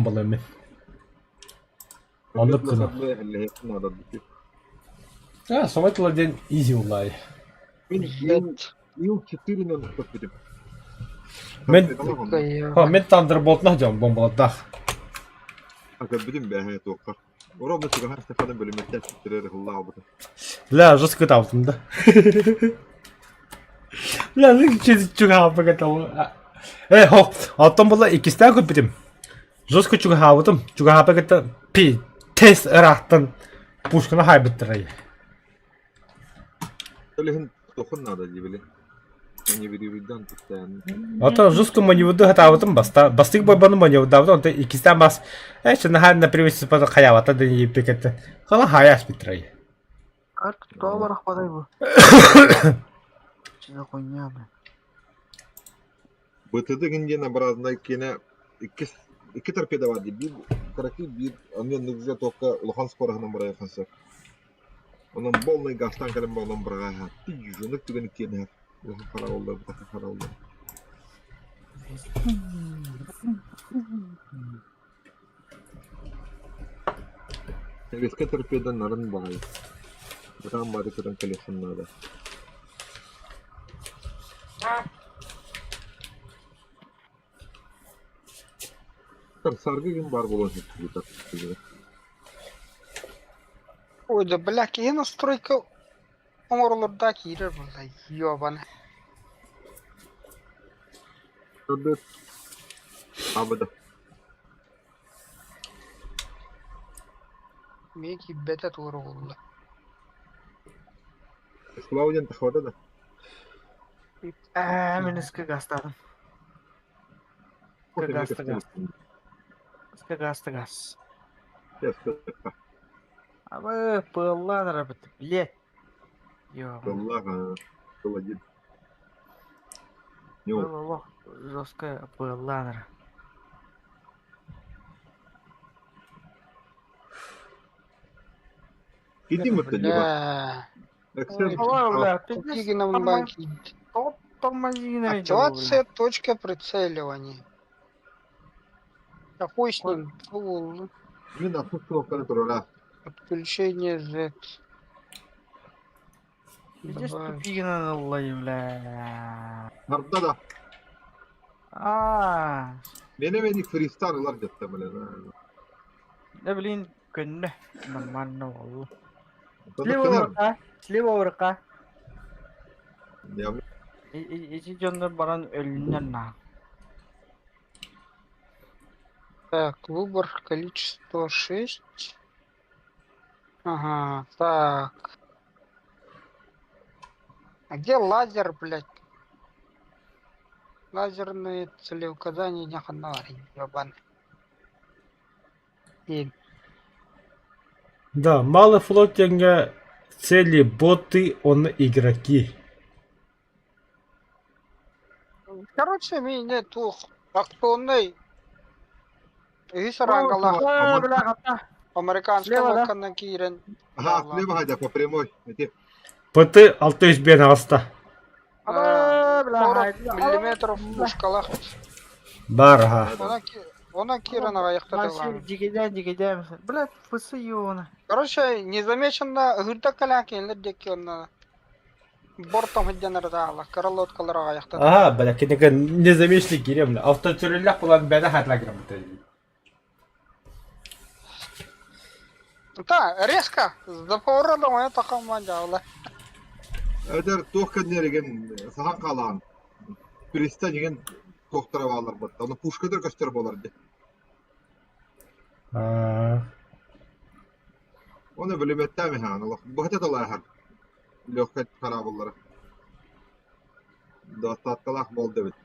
бомбалыам мин. Оннук гына. А, сомой тыла диэн изи улаай. Мин Ил-4 көппүтүм. Мен мен Thunderbolt-на дьон бомбаладаах. Көрбүтүм бээһэ туохха. Ровно чугаһар Стефаны бөлүмэттэн сүттэрэр ыһыллаабыта. Бля, жестко ытаабытым да. Бля, ну чугаһаабыт это. Э, хо, оттон була иккистээн көрбүтүм. Жестко чугаһаабытым. Чугаһаабыт кытта пи тест ыраахтан пушканы хаайбыттара. Ол иһин туохун наада диибили. Маневрируйдан постоянно. Ото жестко маневрду хатаабытым баста. Бастык бойбану маневрдаабытым, онтон иккистээн бас. Э, наһаа напрямую хайаабата да ийиппекетте. Хала хаяас биттэрэй. Как кто барахпадай бу? Что за хуйня, бля? БТД гин образной киэнэ иккис икки торпеда бар дии. Биир кыракый биир онно нугза туохха улахан скороһынан барайхан сөп. Онон полный газтан кэлэн буолан быраҕааһа. Тыйжынык түгэн иккиэнэһэр. Улахан харауллар, бутаха харауллар. Сэбиэскэй торпеда нарын баҕайы. Бытаан баары көрөн кэлиэххин наада. Саргы ким баар буолуон сөп Ой, да бля, киһи настройка оҥоролордоох киирэр буолла, ёбана. Абыда. Миэ киирбэтэ туора буолла. Слава диэн тахсыбата да? Ээ, мин искэ гаастаатым. Газ газ. Газ газ. Абы пыллаан арабыт, блядь. Пыллаах, тыл один. Олох жестко пыллаан ара. Иди Бля. Активация точка прицеливания. А хуй с ним. Мин ахсыс кнопканы турара. Подключение Z. Пиздец тупигина ыллай, бля. Нарда да. Аа. Мени мени фристар ылар деттем, бля. Да блин, көннө. Нормально болду. Слева рука, слева рука. Ити дьоннор баран өлүннэр на. Так, выбор количество 6. Ага, так. А где лазер, блядь? Лазерные целеуказания не ханарин, ебаный. Семь. Да, малый флот диэҥҥэ цели боты, он игроки. Короче, меня туох актуальный үһүс арангалаах американскай Слева, да? лодканан киирэн Ага, слева хайда по прямой. Эти ПТ 605 аҕыста. 40 миллиметров пушкалаах. Бар аха. Онон киирэн аҕайахтатылаан. Дигидэ дигидэ. Бля, фысы ёна. Короче, незамеченно ыһырда кэлэн кинилэр диэки онно бортом сылдьан ырытаалар, кыра лодкалар аҕайахтатылар. Аха, бля, кинигэ незамеченный киирем. Автотүрүллэх булан бэдэ хатла грамота. Да, резко, за поворотом это команда. Эдэр туох кэннэригин сахан хаалаан пристань игин туохтара баалар батта. Ону пушкадар көстөр буолар дии. Аа. Оны билимэттэм иһаан олох быһата талааһар легкай хараабыллара. Достаткалаах буолда эбит.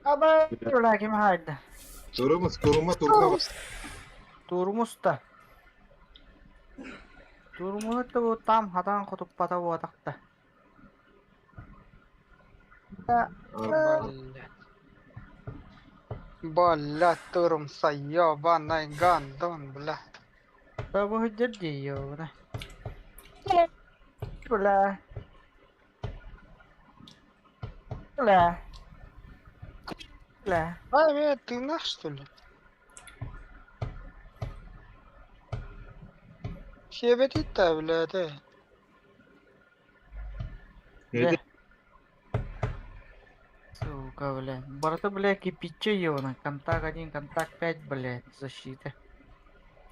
Абай, бля, ким хайда? Турумус, турума, турума. Турумуста. Турумуста бу там хатан хотуппата буотахта. Бля, турумса, ёбаный гандон, бля. Бу сылдьар дии, ёбана. Бля. Бля. Бля. А, э, ты нах, что ли? Сиэбэтит да, блядь, э. Бля. Сука, бля. Барыта, бля, кипиче ебана. Контакт 1, контакт 5, блядь, защита.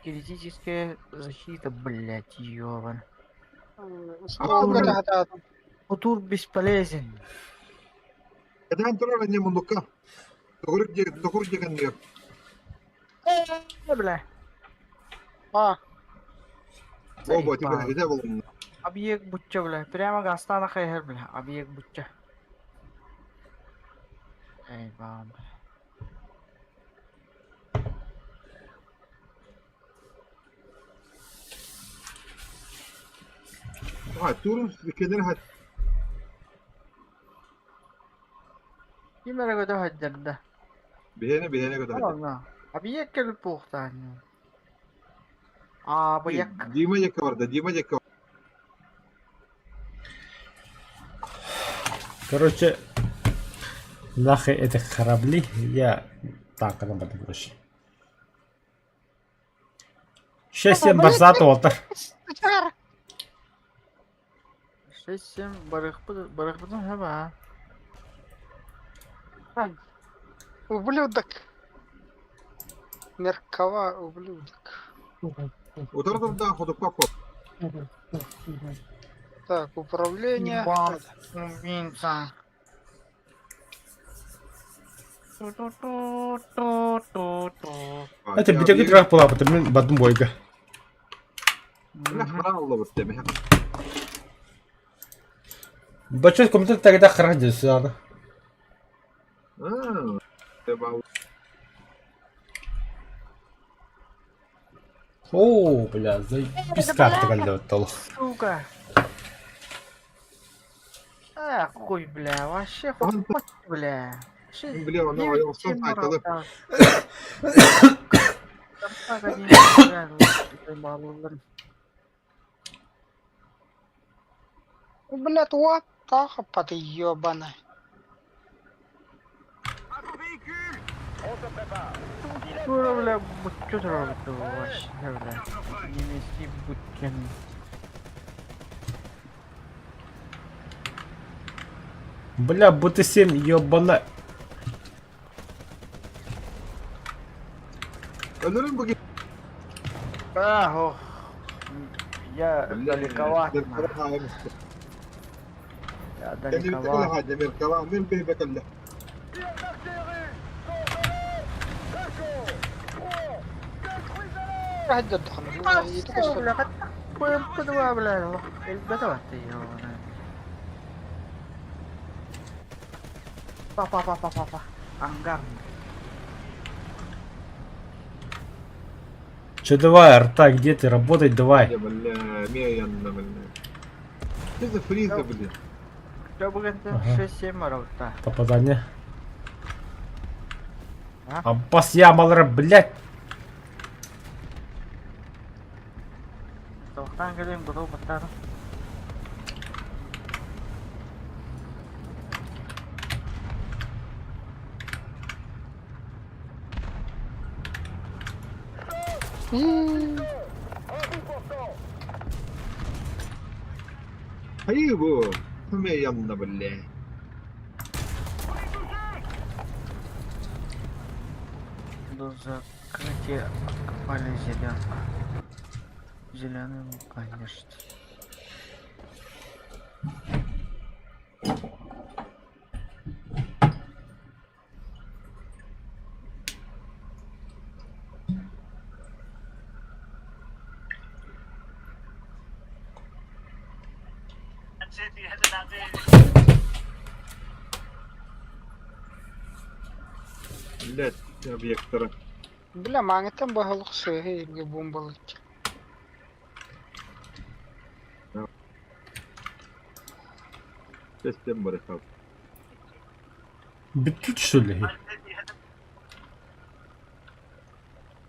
Критическая защита, блядь, ебана. Сколько хатаатым. Футур бесполезен. Кэтээн турар эмиэ муннукка. Төгүрүк диэки төгүрүк диэки анныгар. Э, бля. А, О, типа Заебал. ити булунна. Объект бучча, бля. Прямо гастана хайхер, бля. Объект бучча. Эй, бам. А, турун кинилэр хат Ким эрэ көтө сылдьар да. биһиэнэ биһиэнэ көтө сылдьар. Ладно. Объект кэлбит буолуохтаах. Объект. Дима диэки барда, Дима диэки Короче, нахуй эти корабли, я так она буду, короче. 6-7 барсаата уолтар. сычар. 6-7 барыхпыт барыхпытын хаба. Ублюдок. Меркова, ублюдок. Утары турдаах хотуппа Так, управление. Ебать, убийца. Ту-ту-ту-ту-ту-ту. Это битеги трах буолаабыт, мин бардым бойга. Мгм. Бачча компьютер тогда харах сюда. О, бля, заебись карта кэллэ Сука. А, хуй, бля, вообще хуй, бля. Вообще Бля, она девять айылсан семь айталы. морал, да. Контакт один, бля, заебал, Блядь, what the ты ебаная. Тура, бля, буччу тура, вообще, бля. Немецкий буткен. Бля, БТ-7, ебана. Өлөрүн бу А, ох. Я далековат. Я далековат. Хадда дохну. Бля, бля, бля, элбэтэ ёбаный. Па-па-па-па-па-па. Ангар. Че давай, арта, где ты? Работать давай. Бля, Что за фриза, блин? Чё бүгін Ага. 6-7 мараута. Попадание. А? Аббас ямалары, блядь. Тоқтан келем бұдау бұттары. Hayır bu. Yanına бля. До закрытия откопали зеленку. Зеленый, ну, конечно. Блядь, объектора. Бля, маңыттан баһылык сыһы ирге бомбалык. Систем барыхал. Бит что ли?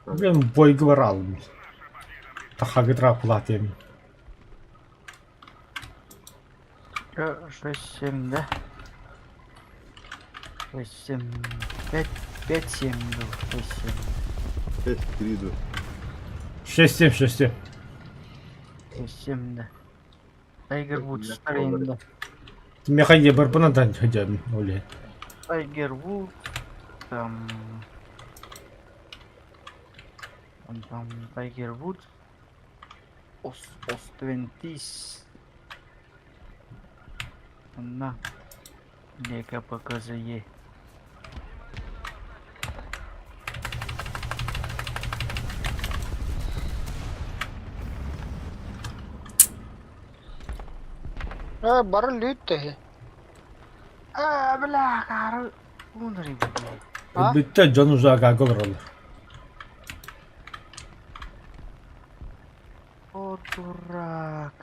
Блин, бойга барал. Тахагыдра кулатем. Чё, 6-7, да? Восемь, пять, пять, семь был, шесть, семь. 6-3 дуо? 6-7, 6-7. Шесть, семь, да. Тайгер Вудс, старый, да. Меха ебарбына да хотя оле. Тайгер Вудс, там... Он там Тайгер Вудс. Ос, Оствентис. Онно ДКПКЗЕ. Ээ, бары лүүт тэһи. А, бля, кары унри, блядь. А? Бүттэ дьон уже агага олороллор. О, дурак.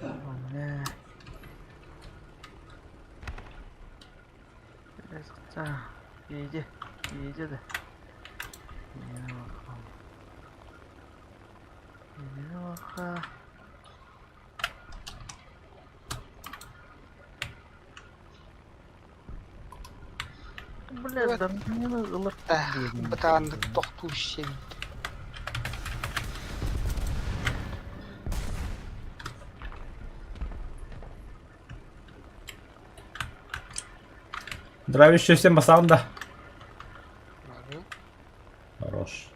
О, бля. Иди, иди да. Леха. Бля, да мне ылыр Бытааннык тохтуур сиэбит. Драйвище всем басам да. Хорош.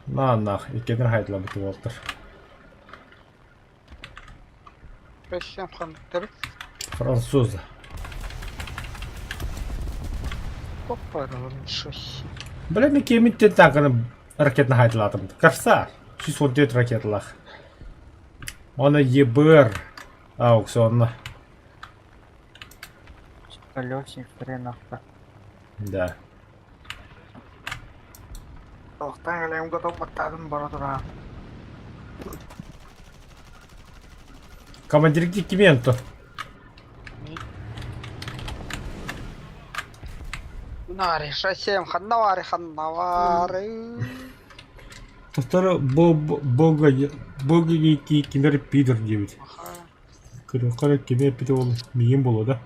На нах, иккенер хайдылабыт уолтар. Россия ханныктары. Француза. Попаралым шоссе. Бля, мен кемиттен танканы ракетаны хайдылатым. Корсар. 114 ракеталах. Оны ЕБР аукционна. Колесник хреновка. Да. Тохтан элем готов баттадым бара тура. Командир Кименто. Нари шоссе ханнавари ханнавари. Повторю, бога бога кимер пидор диэбит. Көрүөххэ кими эппитэ буолла, миигин буолуо да?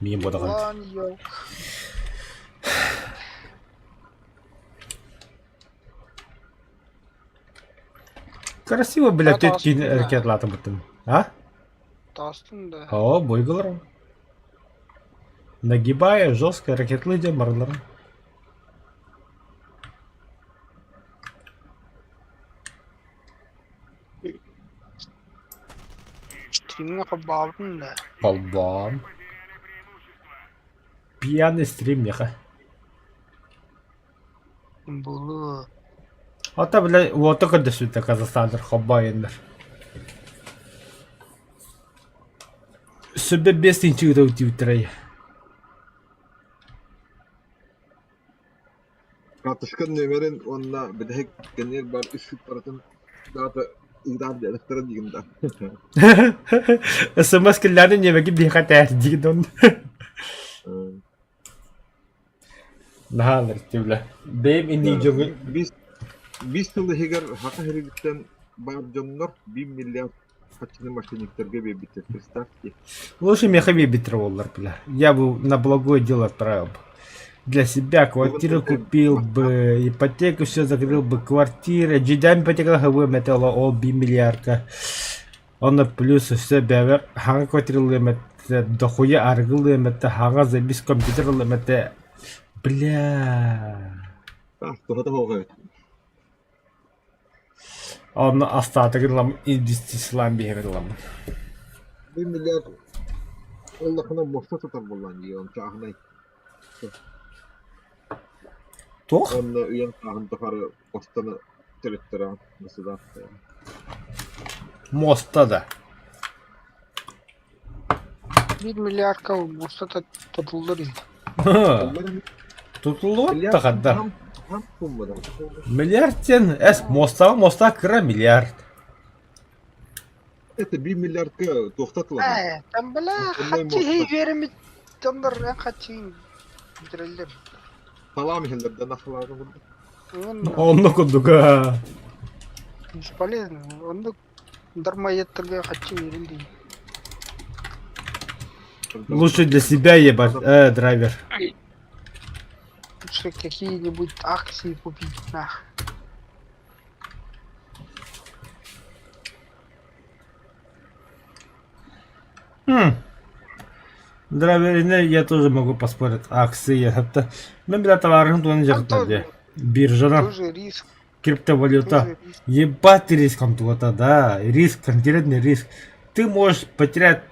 Миигин буодаҕын. Красиво, блядь, ты кин ракетлаатым А? Тастын да. О, бойгалар. Нагибая жестко ракетлы дем барлар. Стримҥэ холбообутун да. Холбоон. Пьяный стрим меха. Булу. Ата, бля, уота көрдөспүттэ Казахстандар холбоойуннар. Сүбэ 5 тыһыынча ыытабыт Карточка нүөмэрин уонна бүтэһик кэннигэр бар үс сыыппаратын даата ыытаар диэтэхтэрэ диигин да. СМС киллэрин ньиэмэги биһиэхэ этээр диигин онно. Наһаа ынырык Бэйэм иннии дьоҥҥун Биис биис сыл иһигэр Саха сириттэн баар дьоннор биир миллиард харчыны мошенниктарга биэрбиттэр представьте. Лучше миэхэ биэрбиттэрэ буоллар, бля. Я бы на благое дело отправил бы. Для себя квартиру купил бы, ипотеку все закрыл бы, квартира, дьиэм ипотека металла ол би миллиардка. Онно плюс все бэбэр хаҥа квартиралыам этэ, дохуя арыгылыам этэ, хаҥа забис компьютер ылыам этэ. Бля. Ah, туһата суох эбит. Онно астаатыгын ылам инвестициялаан биэһэбин ыламмын. Биир миллиард ыллахына муоста сытар буоллаҕын дии, он чааһынай. Туох? Онно үйэм сааһын тухары муостаны төрүттэрэ государство. Муоста да. Биир миллиардка муоста тутуллар ини. Тутуллубат да хадда. Миллиард диэн эс муостаҕа муостаҕа кыра миллиард. Это 1 миллиардка туохта тылаһын? Ээ, там бля, Оннай хаччы муоста. үөрэммит дьоннор эн хаччыын бүтэрэллэр. Талаам иһэллэр да нахалааны курдук. Уонна Онно курдук аа. бесполезно. Оннук дармоедтарга хаччы үөрэн дии. Лучше для себя ебать, драйвер. Лучше какие-нибудь акции купить, нах. Хм. Драйверine я тоже могу поспорить. Акции. Это... Мен бля товарым туган Там дьарыктар тоже, Биржадан тоже риск, криптовалюта. тоже риск. Ебать ты риском то да. Риск, конкретный риск. Ты можешь потерять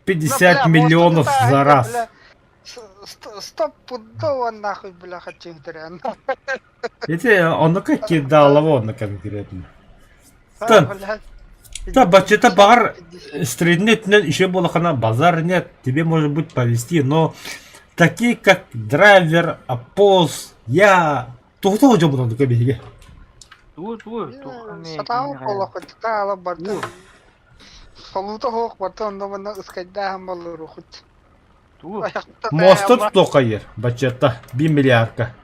Ну, 50 бля, миллионов может, за это, раз. бля, стопудово нахуй, бля, хаччы бүтэрэн. Эти, он как кидал вон конкретно. Та, Бля, та бачыта баар 50. средний еще было базар нет, тебе может быть повезти, но такие как драйвер, апос, я, тугу жобунан биһиги. Тугу тугу туох эмэ Сатаабыт киниэхэ буоллахпыт таала барда. Солуута суох барда онно манна ыскайдааһын боллорухут. тугу Моста тутуохха баччата, 1 миллиардка.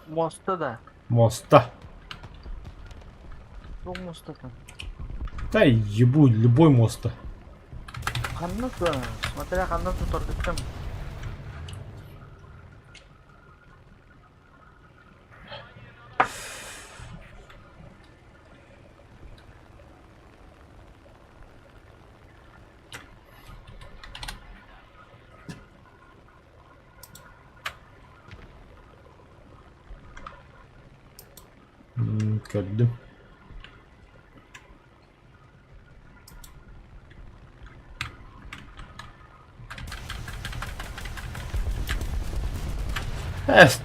муоста да Моста. туох муостатын Да ебу, любой моста. ханна смотря ханна тутордуктан Көрдүм.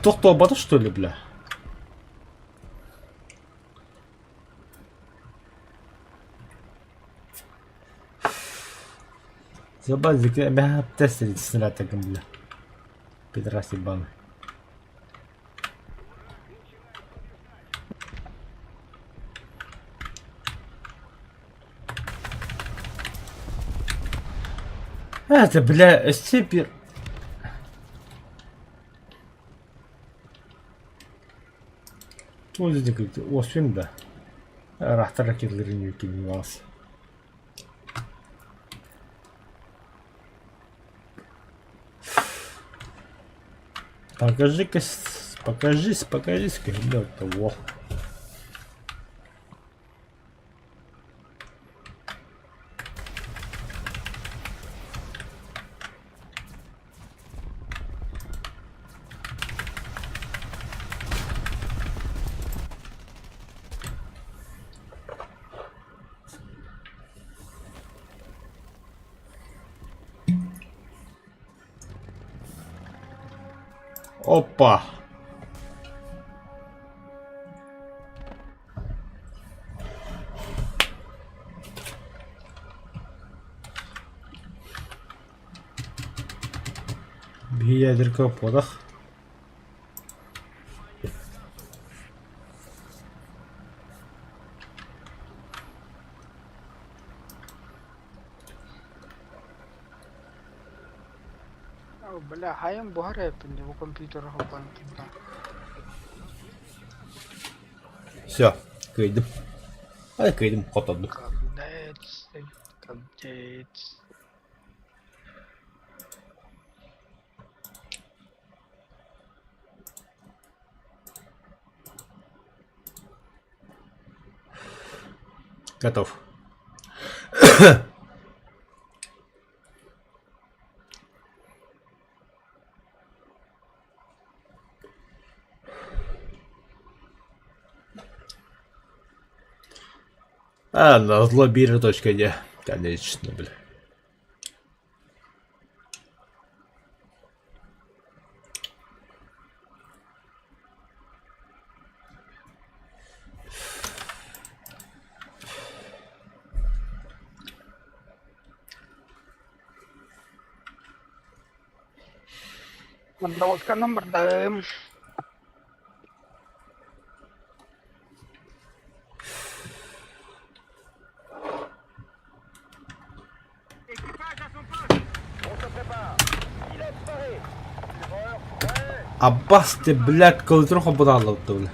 Туох туолбата что ли, бля? Забазик, мэ тестер снарядтагым, бля. Пидорас ебаный. Это, бля, сепер. Туох диэн да. Рахтар ракеталарын юкин вас. Покажи-ка, покажись, покажись-ка, того. Опа! Биир ядерка подах. Бля, хайым буһар эппин бу компьютер холбоон Все, кыйдым. Ай, кыйдым, хотодум. Капдец, капдец. Готов. А, на зло точка не. Конечно, бля. Мандавосканан бардым. Аббас ты, блядь, кылытын хобудааллабытта, бля.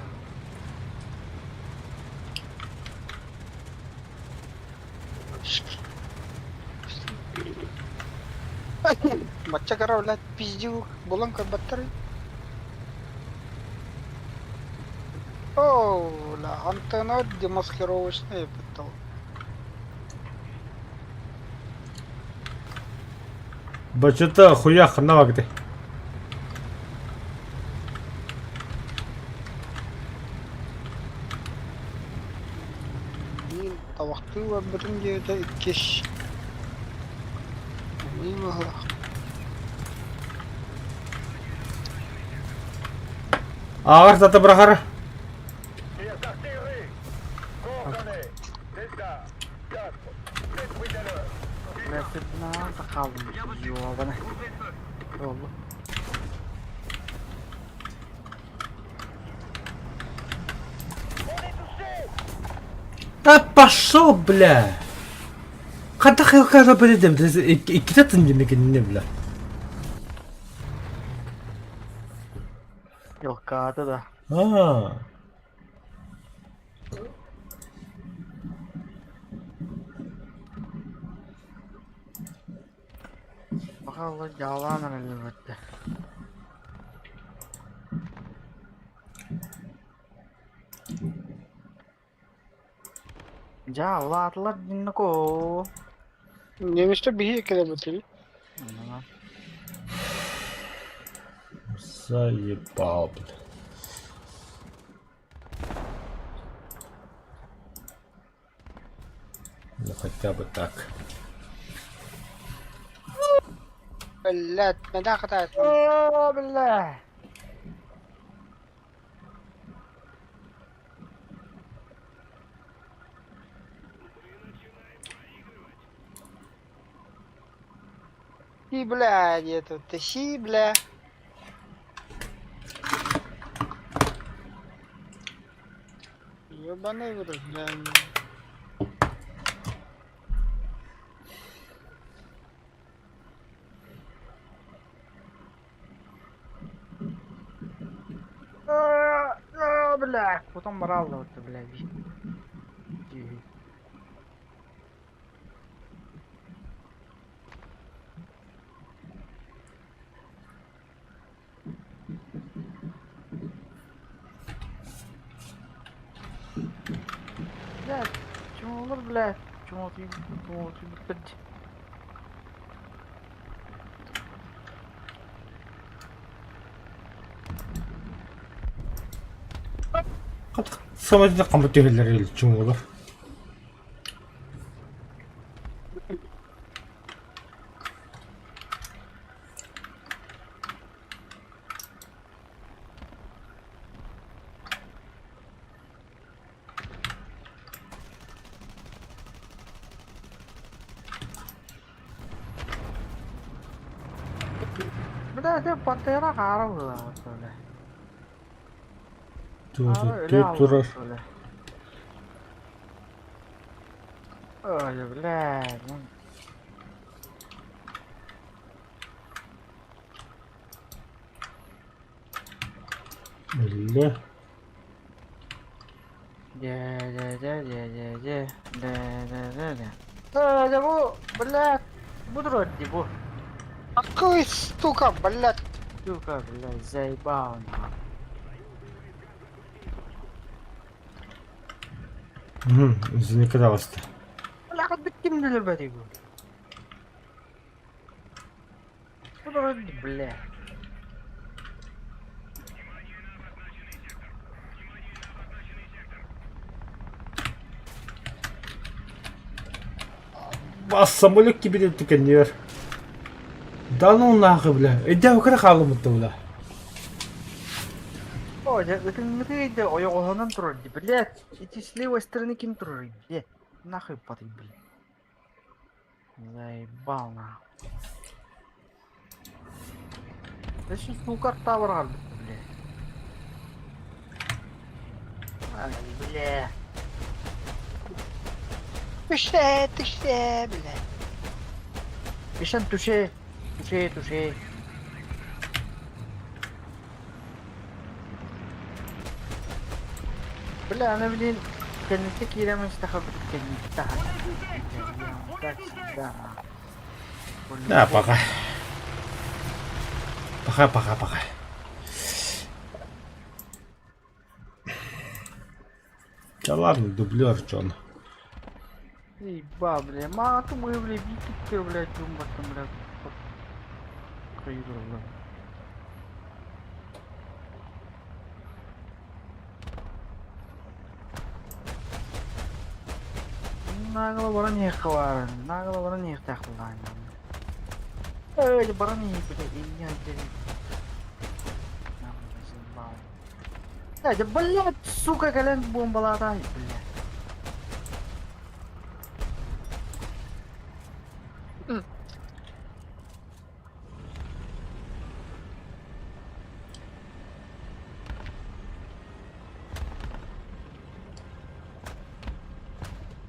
Бачча кыра, блядь, пиздюк булан көрбөттөр. Оо, бля, антенна демаскировочная быттал. Баччата хуя ханна багты. Мин табахтыы барбытым диэтэ иккис. Эмиэ быһылаах. Ааҕар тата бырахара. Бля, сырдынаан да хааллым, ёбана. Олу. Да пошел, бля! Хайдах хилката били иккитэ тынньым кинини бля. Илкаата да. Аа. Баҕалла дьаалаан эрэллибэттэ. Дьаалаатылар диннокоо. Немецтэр биһиги кэлэбитий? Заебал, бля. Ну хотя бы так. Блядь, мэдээх хатаайт. Оо, бля. Си, бля, диэтэ. Ты си, бля. Ебаный в рот, бля. Оо, бля. Потом морал бля. Блядь, чумолор, блядь, чумолор, чумолор, блядь. Самолетте хам түһэллэр чуҥулар. Бля, это пантера хаара была, бля. Турар. Ой, бля. Өллө. Дьэ, дьэ, дьэ, дьэ, дьэ, дьэ, дэ, дэ, дэ, дэ. Э, дьэ бу, блядь, бу турар дии бу. Какой сука, блядь. Сука, блядь, заебал нахуй. Зиника таҕыста. Бля, ким өлөрбөтүй бу? Бу турар дии, бля. Бас самолет кибiri tükeniyor. Да ну нахуй, бля. Иди кыра хаалымытта, бля. О, дьэ, ытыҥҥытый да ойоҕоһунан турар дии, блядь. Ити с левой стороны ким турарый, бля. Нахуй падай, бля. Заебал нахуй. Да сейчас сука рта бля. Ай, бля. Түшэ, түшэ, блядь. Мишан түшэ. Туше, туше. Бля, аны блин, кэнниккэ киирэн истэхэ кэнниккэ Как всегда. Да, пока. Пока, пока, пока. Да ладно, дублер, Джон. Еба, бля, мату мы, бля, битки, блядь, юмбатым, бля. Кайырлы. Нагло баран иһиэххэ баар, нагло баран иһиэхтээх буоллаҕын. Эй, баран иһи, бля, инньэ диэн. Да, блядь, сука, кэлэн буомбалаата, блядь.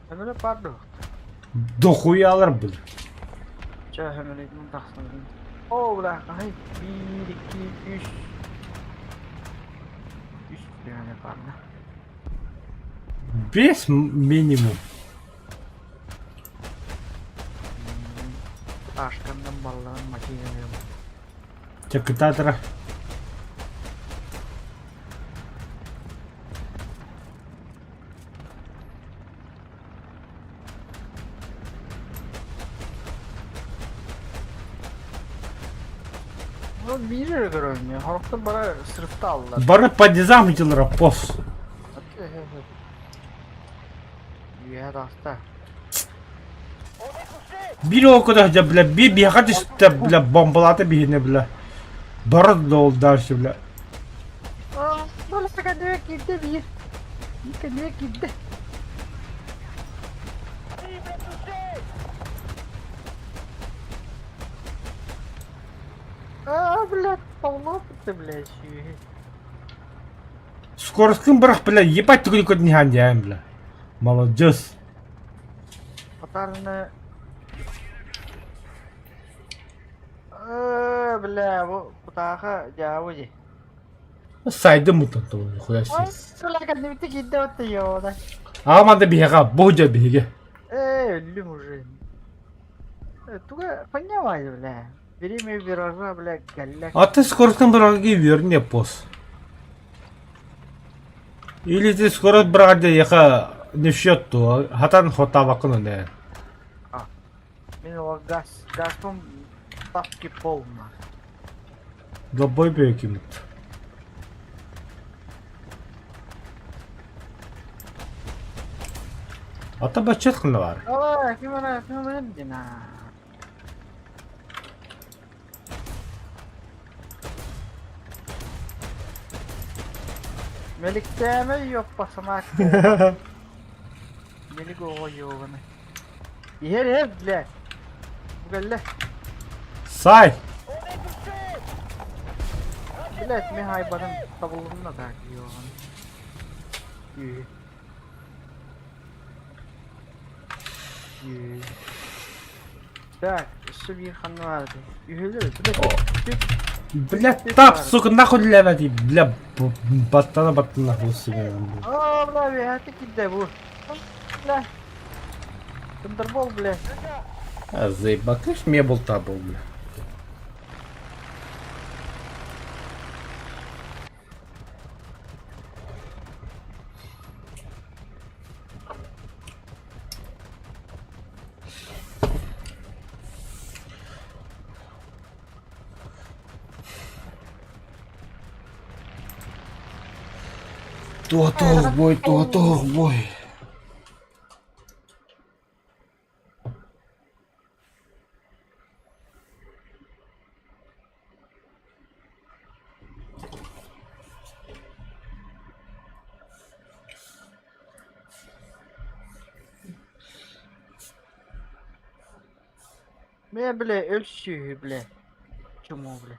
Өмүрэ паар дуо? Дохуялар, бля. Чэ, өмүрүйтэн тахсан. Оо, бля, хаһый? Биир, икки, үс. Үс түһэни паарна. Без минимум. Ташкандан балларын макиялыам. Чэ, кытаатара. Ол биир эрэ көрөҥҥө, сорохтор бары сырыпта аллар. Бары по низам дьыллара пос. Үөһэ таҕыста. Биир ол куда дьэ, бля, би биһиэхэ түстэ, бля, бомбалаата биһини, бля. Бары дол дальше, бля. Бу кэннигэр киирдэ биир. Биир кэннигэр киирдэ. А, блядь, полно ты, блядь, сүөһү. Скоростын бырах, бля, ебать түгүн көрдүн иһэн дьээн, бля. Молодец. Патарны... Э, бля, бу кутааха дьаабы дии. Сайды мутан тугу хуя Ой, си. бля, кэннибитин киирдэ отто ёода. Аҕам да биһиэхэ, бу дьэ биһиги. Э, өллүм уже. Э, туга понимаю, бля. Время виража, бля, галляк. А ты скоростным браги верни пос. Или ты скорость браги яха не в счет то, хатан хотавакын не. Мин ол газ, газпом тапки полно. Долбой бекимит. Ата бачат хына бар. Ала, ким ана, ким ана дина. Меликтээмэ йоппасамаак. Мелик оҕо йоҕаны. Иһэр иһэр, бля. Бу кэллэ. Сай! Блядь, мин хайбатын табылынна так йоҕаны. Үһү. Үһү. Так, өссө биир ханна баар этэй? Үһүлэр, блядь. Бля, тап, сука, нахуй для бля, баттана баттана нахуй себе. Оо, бля, биһээти киирдэ бу. Бля. Тандербол, бля. А заебакаешь, мне был табл, бля. Туох бой, туох бой. Мэ, бля, өлсүү, бля. Чуму, бля.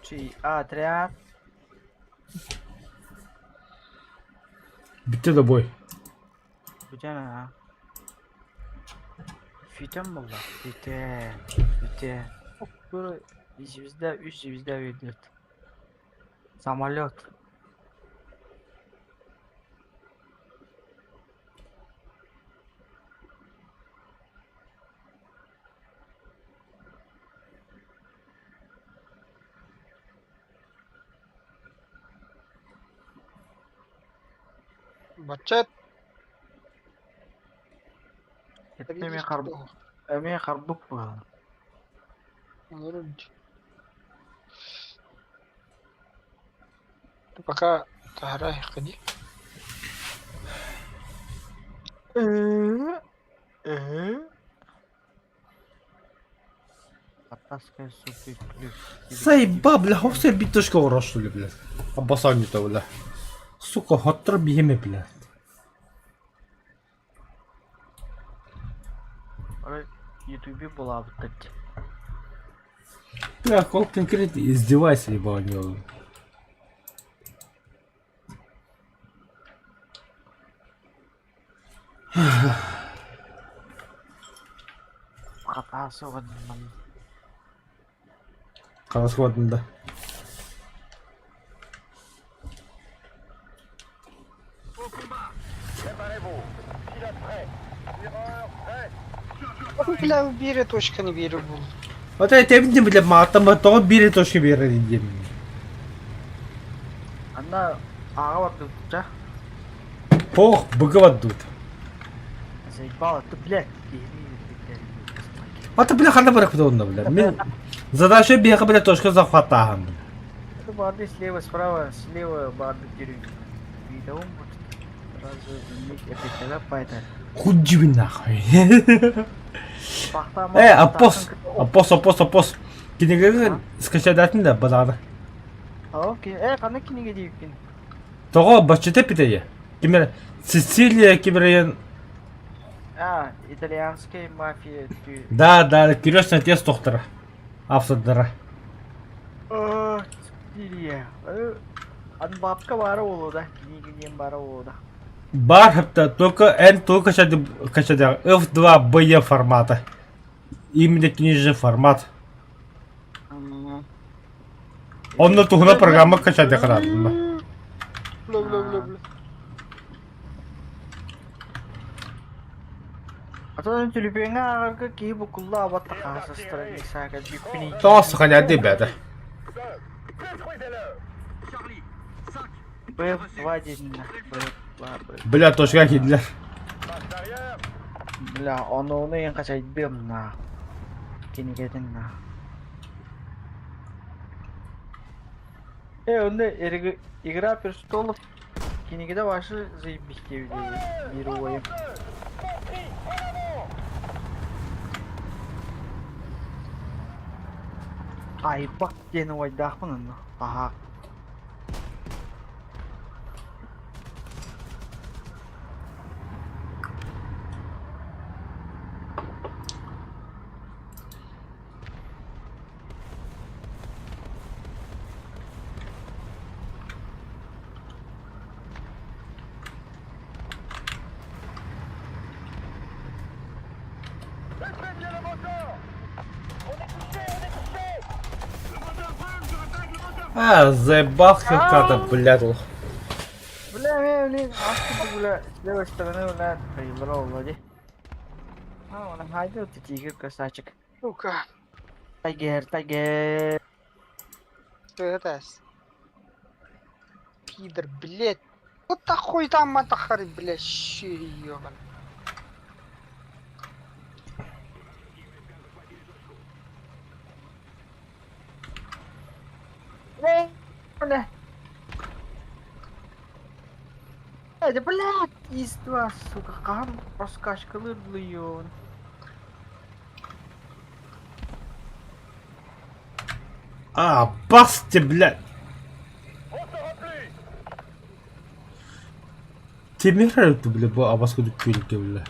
Лучший отряд. Bitti de boy. Бүтэн аа. Фитен буолла. Фитен. Фитен. Звезда, үс звезда ведет. Самолет. Бачча Эмиэ харб эмиэ харбык буолла. Пока таһара ходи. Кавказская супер плюс. Заебал, бля, хопсер битушка что ли, блядь. Обоссал не то, бля. Сука, хоттор биһиме, блядь. Арай Ютубе булаабыттар. Бля, кол конкретно издевайся, ебал. Хатаас уонна Хаҥас куотунда. Бля, биир точканы биэрэр буоллум. Вот это эбитин бile мааттан тоҕо биир точка биэрэр диэн. Анна ааҕа бардыбыт Пох, быга бардыбыт. Заебало, ты, блядь, киһини А ты бля ханна бырахпыт онно бля. Мин задача биэхэ бля точка захваттааһын. Это барды слева, справа, слева барды деревья. Видео может сразу заметить, это поэтому. Худдибин нахуй. Э, апос, апос, апос, апос. Кинигэҕин скачайдаатын да бадаана. Окей, э, ханна кинигэ диэбиккин? Тоҕо баччата эппитэй? Ким эрэ Сицилия ким А, итальянская мафия. Да, да, крестный отец тохтора. Автордара. Сицилия. Анбапка баара буолуо да, кинигэ диэн баара буолуо да. Бар хапта только N только качадя F2 BE формата. Именно книжный формат. Онно туһуна программа качадя хараадым. Бля, бля, бля, бля. Атын түлүпүөҥҥэ ааҕарга киһи буккулла абат тахаасастара исаака бүппүнүй. Тоҕо саханяды бэдэ. Б2 диэннэ. Б2 Б. Бля, точка киирдилэр. Бля, ону ону эн хачайдыам на. Кинигэтин на. Э, онно Игра престолов кинигэтэ вообще заебись диэбит биир убайым. Айбак диэн убайдаахпын онно. Аһаа. А, заебал хилката, блядь. Бля, бля, блин, астык бля, с левой стороны, бля, проиграл вроде. А, он хайдел, ты тигр, красавчик. Сука. Тайгер, тайгер. Что это? Пидор, блядь. Вот нахуй там матахары, блядь, щи, ёбан. Бля. Да, блядь, из два, сука, кам проскачкалыр А, басте, блядь. Тимир бля, бу абас кудук күлке, бля.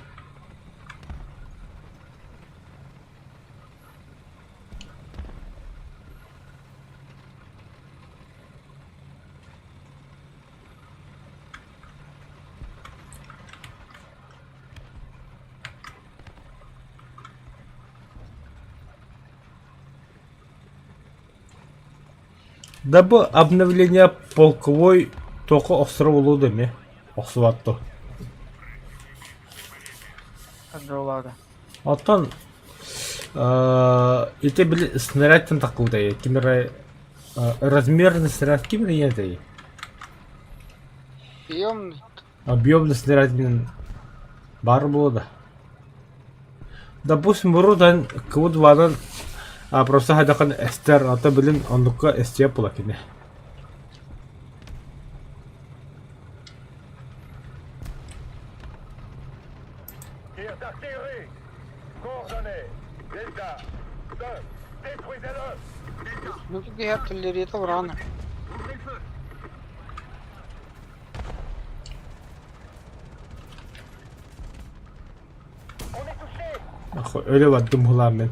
Да бу обновление полковой тока охсоро буолуо да эмиэ охсубат дуо? Контроллаата. Оттон ити били снарядтан таххыбытай ким эрэ размерный снаряд ким эрэ ийэтэй? Объемный. Объемный снаряд баар буолуо да? Допустим, урут КУ-2-нан просто хайдахын эстэр, ата билин оннукка эстиэ була кини. Ну киһи артиллерията уран. Өлө бардым быһылаан мин.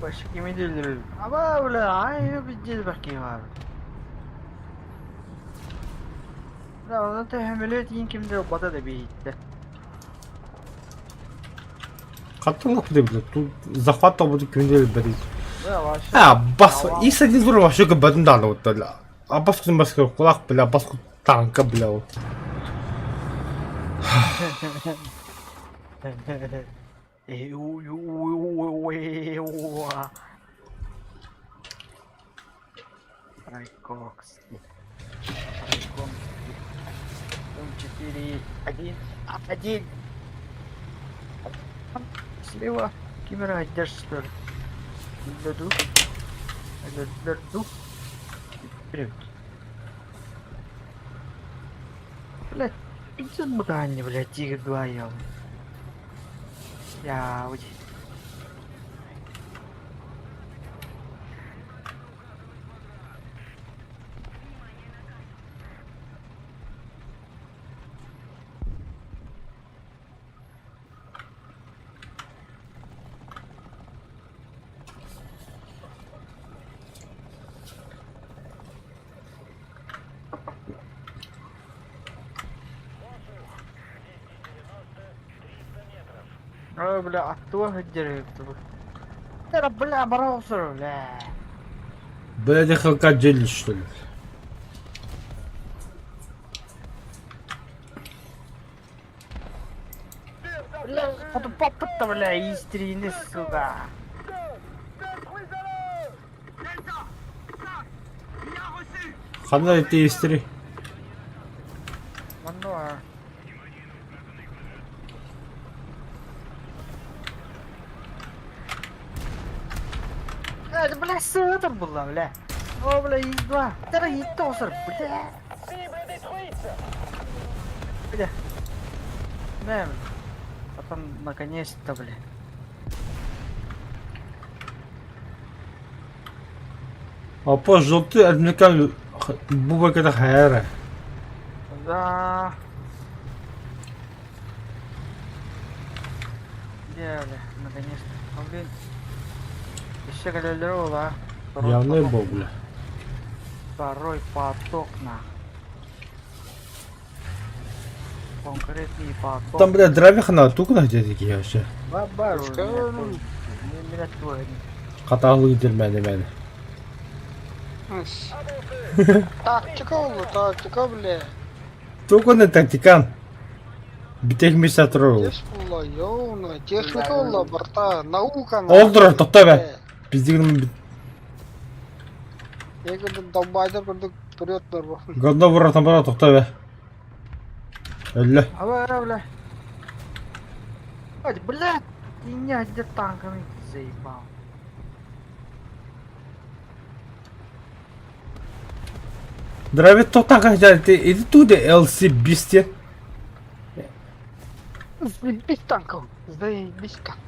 Başka kimi delirir? Ama öyle aynı bir dil bakayım abi. Да, onu tehemmülü ettiğin kimdir bata da bir gitti. Хаттан билэр захват тобут күндү билбэт. Да, вообще. А, бас ис один тур вообще бадын дааны оттар. Абас күн баска кулак бля, бас танка бля. Райкокский. Райкомский. 4, 1, 1. Слева. Кимера держишь, что ли? Даду. Даду. Вперед. Блять, 500 бутани, блядь, тигр 2 ел. Я уйди. Ой, бля, а кто держит? Да, бля, браузер, бля. Бля, ДХК делишь, что ли? Бля, папа-то, бля, истрины, сука. Ханна ити истери. Мануа. Это, бля, сытыр была, бля. О, бля, есть два. Да, есть тосер, бля. Бля. Да, бля. Потом, наконец-то, бля. Апа желтый адмикан бу баката хайара. Да. Где, бля, наконец-то. О, блин. Еще когда Явный был, бля. Второй поток, на. Конкретный поток. Там, бля, дравихана тук на где такие вообще. Бабару, Что? меня твой. Хатаалы дермәне мәне. Тактика ол, тактика, бля. Тук на тактикан. Битех мисатрол. Теш була, ёуна, техника була, барта, наука. Олдур, тохтой бе. Биздигин Егер долбайдар курдук вперед бар бу. Годно буратан бара тохтой бе. Өллө. Ава, бля. Ать, бля, меня где танками заебал. Дравит тохтака жа иди туде LC бисте. Заебись танком, заебись танк.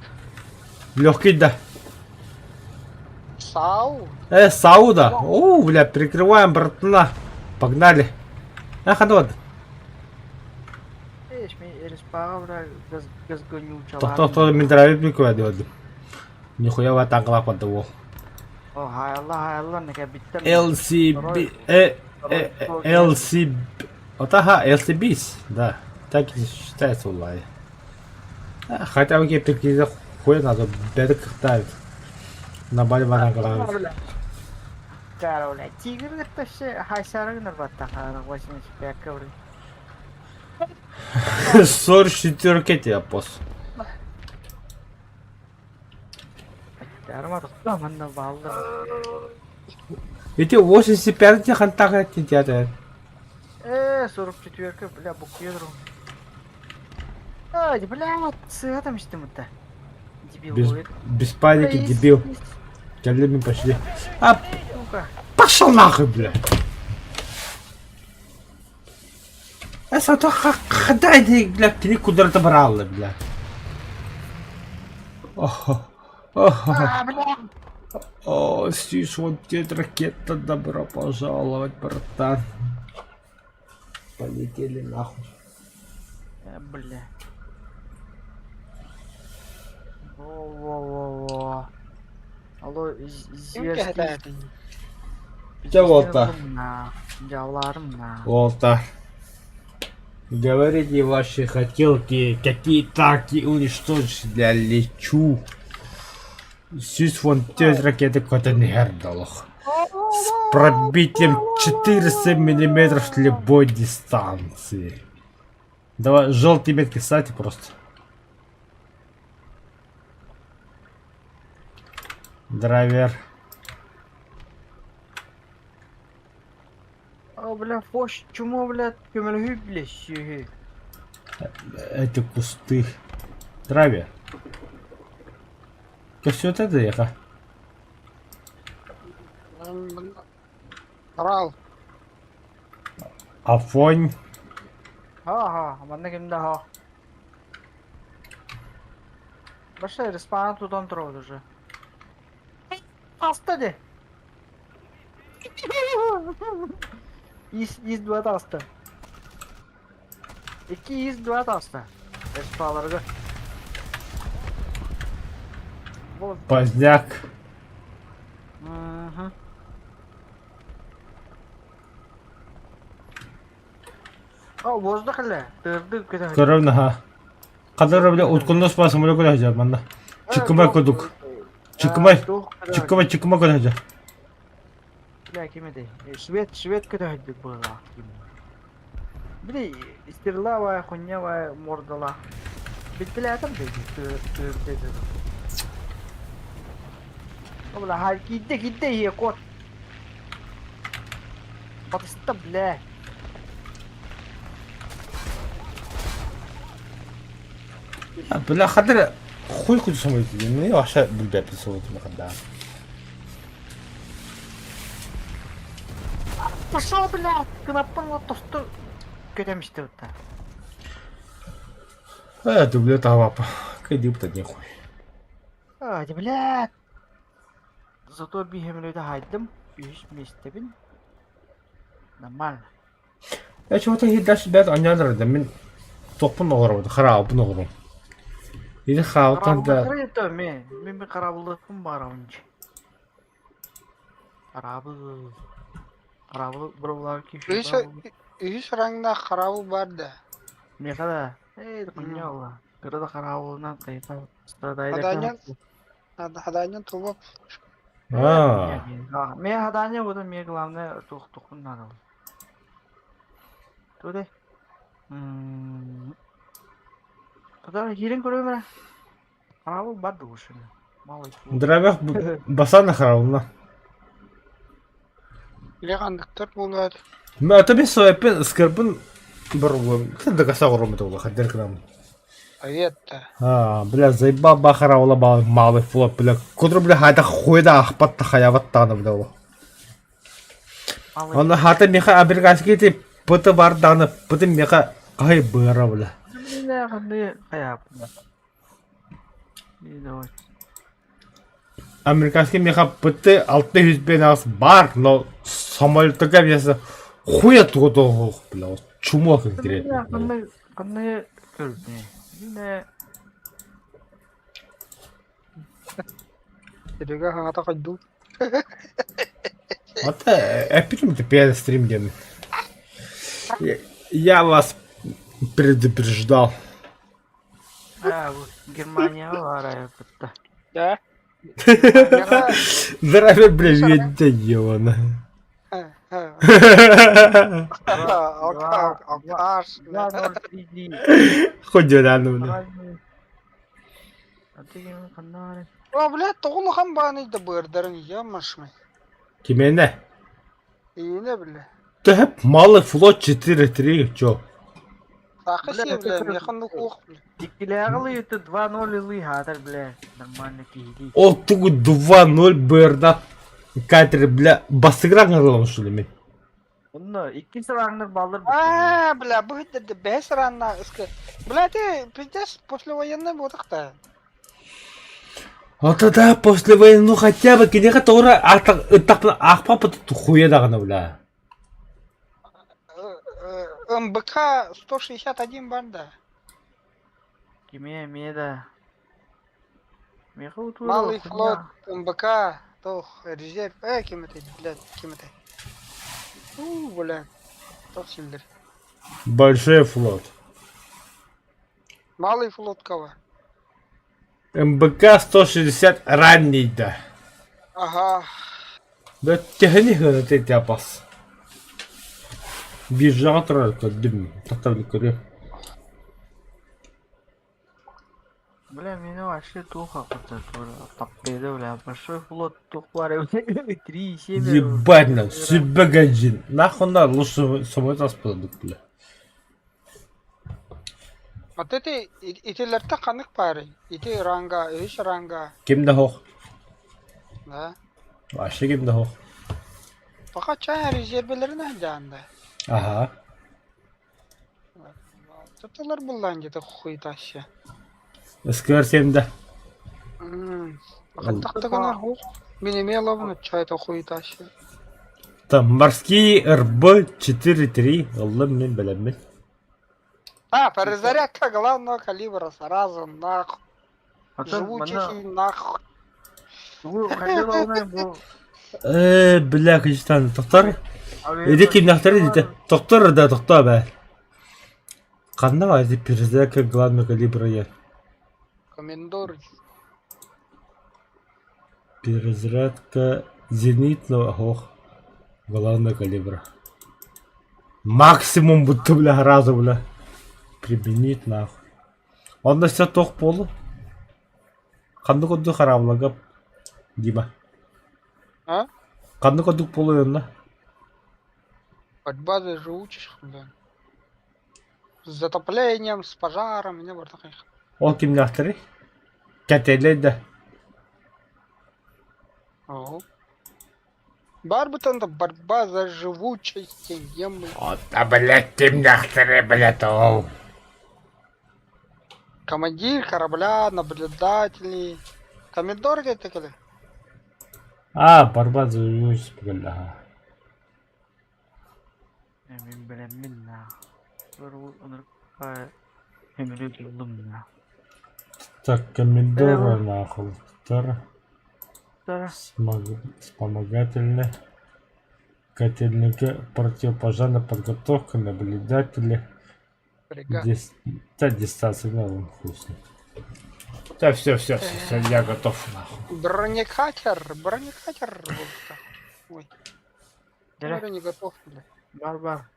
Легкий да. Сау. Сауда. О, бля, прикрываем, братана. Погнали. Ах, вот. Эй, ми респара, бля, газ газгонюча. Тохто тохто мен дравит прикрываю дедим. Нихуя ва танкалап подавал. О, хайла, хайла, нека биттем. LCB LCB. Вот ага, LCBs, да. Так и считается улай. Хотя бы кеппикизе хуй надо, бэдик кыхтаабит. На бали баран калаабит. Кара, бля, тигр это все хайсары нарбаттахара 85 бля. 44 тебе пос. Ити 85 хантаҕа театр. Э, 44 бля, букведру. Ай, бля, сыа там это. Дебил. Без, без паники, дебил. Кэллим пошли. А, пошел нахуй, бля. Эсэ хада бля, кини кудара брала, бля. Охо. Охо. О, Стиш, вот тебе ракета, добро пожаловать, братан. Полетели нахуй. Э, бля. Во-во-во-во. Алло, зверский. Дьэ, уолта. Дьалларым на. Уолта. Говорите ваши хотелки, какие танки уничтожить для лечу. Сүүс уон түөрт ракета көтөн иһэр долох. С пробитием 400 миллиметров с любой дистанции. Давай желтые метки ставьте просто. Драйвер. О, бля, фош, чмо, бля, көмөлөһүү, бля, сүөһү. Эти кусты. Драйвер. Көстүөтэ да яха. Рал. Афонь. Ха-ха, манна ким да ха. Баша респаун тутан турабыт уже. Таста де. Ис, ис два таста. Икки ис два таста. Респаларга. Поздняк. Угу. О, воздух эле. Тырды көтө. Көрөм наха. Хадара бile уткунна спа самолет көтө сылдьар манна. Чыккымай курдук. Чыккымай. Чыккымай чыккымай көтө сылдьар. Бля, ким этэй? Швед, швед көтө сылдьар быһыылаах. Били, стрела хуйня мордала. Билбилээтим дии, тыырды Бля, хай киирдэ, киирдэ ийэ кот. Батыста, бля. Бля, хадара хуй куду самолет диэн вообще билбэппин самолетун хандаан. Пошел, бля, кынаппын тосту көтөмүстэ бытта. Э, дублет тавапа. Кайдып-то нехуй. А, бля. Зато биһэмлөйдө хайдым. Үһүс миэстэбин. Нормально. Я чего-то дальше бэт анньаанар да мин тохпун оҕоробут хараабын оҕорум. Или хаалтан да Карабылы мен. Мен би карабылыкпын барабынчы. Карабыл. Карабыл бұрулар Үһүс үһүс рангнаах хараабыл баар да. Меха да. Эй, хуйня була. Кыра да карабылынан кайфа страдает. Хадаанньан хадаанньан тугу Аа. Мен хадаанньа буду мне главное тух тухун надо. Туде. Туда киирэн көрөм эрэ. Хараабыл бар дугушуна. Малый. Дровях басана хараулна. Илэ ханныктар буолуо Ма это соепин скырбын бір да каса оромы хадер кынам. Авет А, бля, заебал бахараула малый флот, бля. Кудр, бля, хайда хуйда ахпатта хаяваттана, бля. ол. Онно хата меха американский ти пыты бар даны, пыты меха кай быра, бля. Бля, ханды хаяп. Не Американский меха пыты алты жүзбен ас бар, но самолеттага веса хуя тугу бля. Чумо конкретно. Ханды ханды көрбү. Бля, Серега хаҥата хайдуу. Вот эпитем ты первый стрим ден. Я вас... Предупреждал. А, Германия баар кытта. Да? Здравия, блядь, ебана. Алкаш. Хоть реально, бля. О, блядь, тоҕо улахан баанай да быардарын ямашмай. Кимиэнэ? Иинэ, бля. Төһөп малый флот 4-3, чё? Саха Бля, сиэ, бля, это миэхэ оннук уох, бля. Иккилээҕи это 2-0 ылыы хаатар, бля. Нормально киһилии. Ол тугу 2-0 быарда катер, бля, бастыгыраҥ ырылам что ли мен? Онно икки сылааңнар баллар А, бля, бу хиттерде бэс ранна ыска. Бля, ты пиздец послевоенный буотахта. Вот да, после войны, ну хотя бы киниэхэ тоҕура ыттахпына аахпаппыт хуя даҕаны, бля. МБК 161 бар да. Кими эмиэ да. Миэхэ утура Малый флот, МБК, тох, резерв, ким этэй, блядь, ким этэй. У, бля, тох силдер. Большой флот. Малый флот кого? МБК 160 ранний да. Ага. Да төһөнү хыната тяпас. Биржаҕа турар көрдүм, тахтабын көрүөм. Бля, меня вообще туха торпеда, бля, большой флот тухвары, 3,7. Ебать на, сүбэ гаджин. Нахуй на, лучше самолет аспадык, бля. Вот эти итилерте ханнык баарый? Ити ранга, үс ранга, Ким да хоох. да. Вообще ким да хоох. Пока чай резервелерин дьаанда. Ага. Tutulар буллан где-то хуйтаще. Сквер 7 да. Хаттахтагана хух. Минимеловна чай то хуйтаще. Там морские РБ 4-3. Аллам мен бэлэммин. А, перезарядка главного калибра сразу нахуй. Живучихи нахуй. Бля, кычтан. Тоқтар. Иди кимнахтар дите. Тоқтар да тоқта бә. Ханна бар перезарядка главного калибра я. Комендор. Перезарядка зенитного ох главного калибра. Максимум будто бля разу бля. Применить нахуй. Онно все тох полу. Ханнык курдук хараблага Дима. А? Ханнык курдук полу онно. Борьба за живучих, бля. С затоплением, с пожаром, не бар таких. Ол кимнээхтэрий? Кэтэлэй да. Ого. Бар бутанда борьба за живучесть, емы. Ота, блядь, кимнээхтэрий, блядь, ол. Командир корабля, наблюдатели. Комендор где-то кele? А, борьба за живучесть, бля. Мин бэлэммин на. Өмүрү на. Так, комендора нахуй. Тар. Вспомогательные. Котельники, противопожарная подготовка, наблюдатели. Бригада. Да, дистанция, да, вон хуй с ним. Да, все, все, все, все, я готов, нахуй. Бронекатер, бронекатер. Вот так. Ой, я не готов, бля. Бар-бар.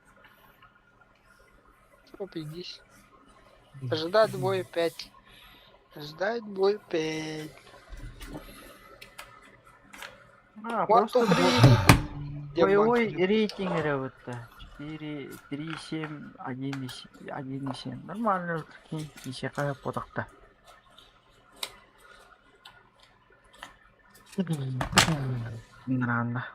Стоп, идись. Ждать бой 5. Ждать бой 5. А, One, просто two, three. боевой рейтинг вот 4, 3, 7, 1, 1, 7. Нормально, такие кисека потокта. Нормально.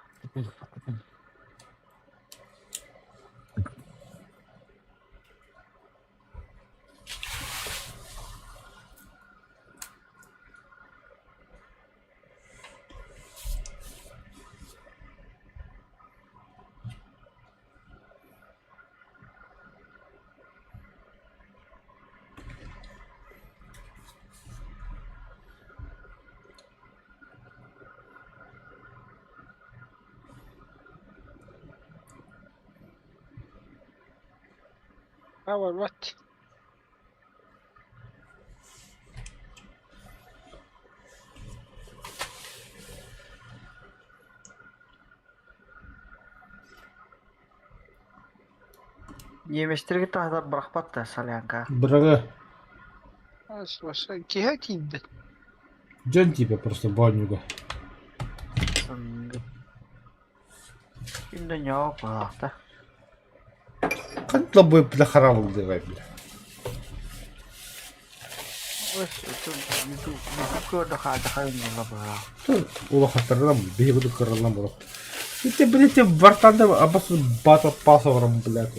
А, вот. Немецтерге таһдар бырахпат да солянка. Быраҕы Слушай, киһи тиийбит. дьон типа просто боонньуга. Сынды. Ким да ньоо куһаахта. Хантан бу бля харабылдыгай бля. Улахаттарынан биһиги кыраллан буолар. Ити блядь бартанда абас бата пасоврам блядь.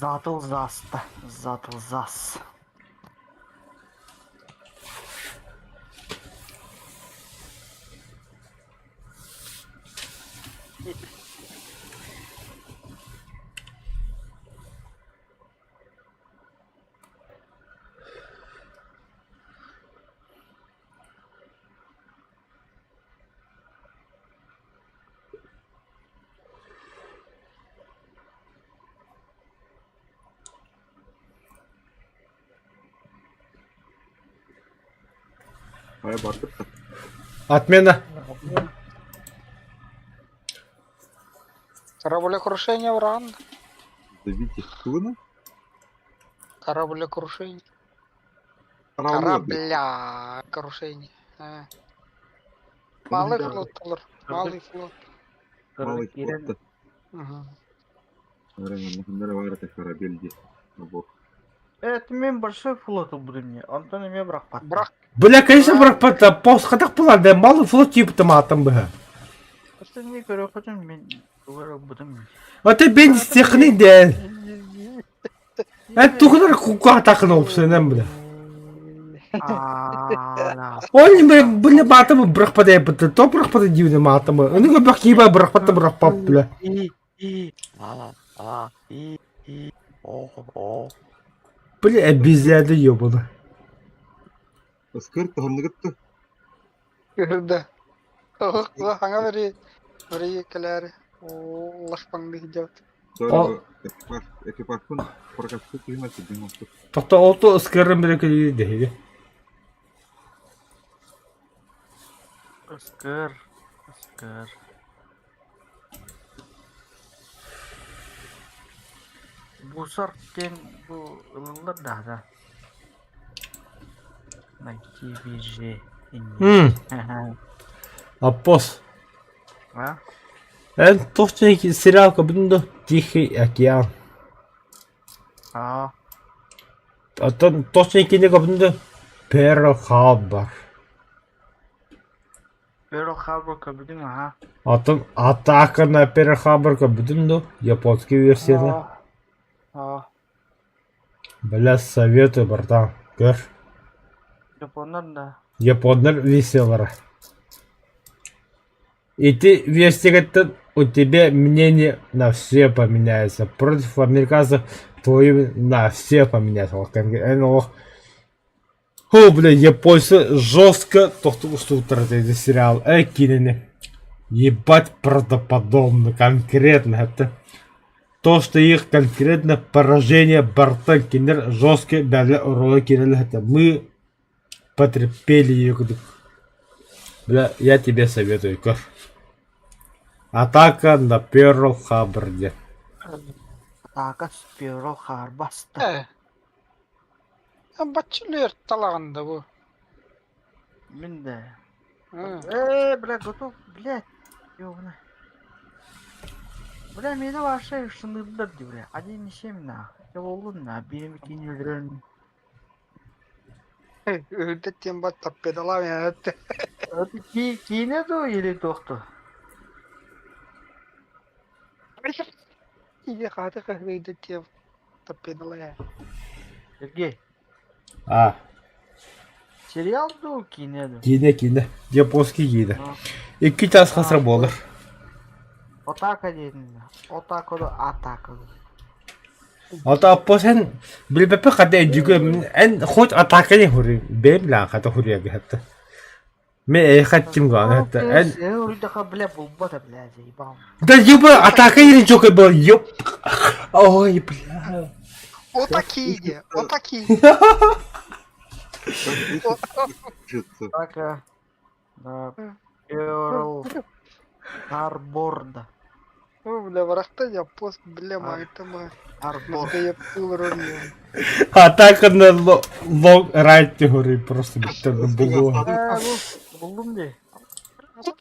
Затыл заста, затыл зас. Хайа бардык да. Отмена. Кораблекрушение уран. Давите. Тугуна? Кораблекрушение. Караулы. Корабля крушение. Э. Малый флот олор. Малый флот. Малый флот. Мгм. Это мен большой флот буду мне. Антон эмиэ бырахпат. Бырах. Бля, конечно, бырахпат, пос хатах буолар, да малый флот тип матом быһа. Просто не көрө хотун мен тугар будум. А ты бен стехни дэн. Эн тугунар кукатакын опсенен бля. Аа. Ол бля, бля матом бырахпат эппит, то бырахпат дивне матом. Оны бөх киба бырахпат бырахпат бля. И и а а и и о о. Бля, обезьяны ёбана. Ыскыр туһуннугутtu. Көрдө. Хаҥа бери. Бери кэлээри. Лашпаң дихдят. Экипаж экипажпын прокатты киһимэ сидин оттук. Тохто олту ыскырын бire кэлии дэһиги. Ыскыр. Ыскыр. Бусар диэн бу ылыллар да да. Найти бирже. Аппос. А? Эн тохча сериал кабын да Тихий океан. А. Оттон тохча кине кабын да Перл Харбор. Перл Харбор кабын ага. Оттон Атака на Перл Харбор кабын да японский версияны. А. Бля, советую, братан. Көр. Японнар да. Японнар веселара. И ты версия у тебя мнение на все поменяется. Против американцев твои на все поменяется. О, бля, японцы жестко тохту этот сериал. Эй, кинени. Ебать правдоподобно, конкретно это. То, что их конкретно поражение борта кинер жестко дали роли кинели это. Мы потерпели ее. Бля, я тебе советую, көр. Атака на Перл Харборде. Атака с Перл Харбаста. Э. Баччылыр талаҕында бу. Мин да. Э. Э, бля, готов, блядь. Ёбана. Бля, мени вообще шынырдар дии, бля. 1,7 на. Я болдум на. Бирим икини өлөрөн. Үрдэттен бат торпедалаан этте. Ки киинэ дуу или туох дуу? Иди хаты үрдэттен торпедалаан. Сергей, А, сериал дуу киинэ дуу? киинэ киинэ. Японский киинэ. А. Икки час хасра буолар. Атака диэн. Атака дуу, атака дуу. Ата аппос эн билбэппэ хата эдьүгө эн хоть атака не хури бэм лаан хата хуриага хатта. Мен э хаттим гаана хатта эн Э, уруйдаха, бля, булбата, бля, заебал. Да ёба атака или чока был ёп. Ой, бля. Отакие, отакие. Жытсы. Атака. Да, Перл Харборда. О, бля, барахта я пост, бля, майтама. Харбор. А так на лонг райд теории просто бүттөрдүм булуо. Булдум дии.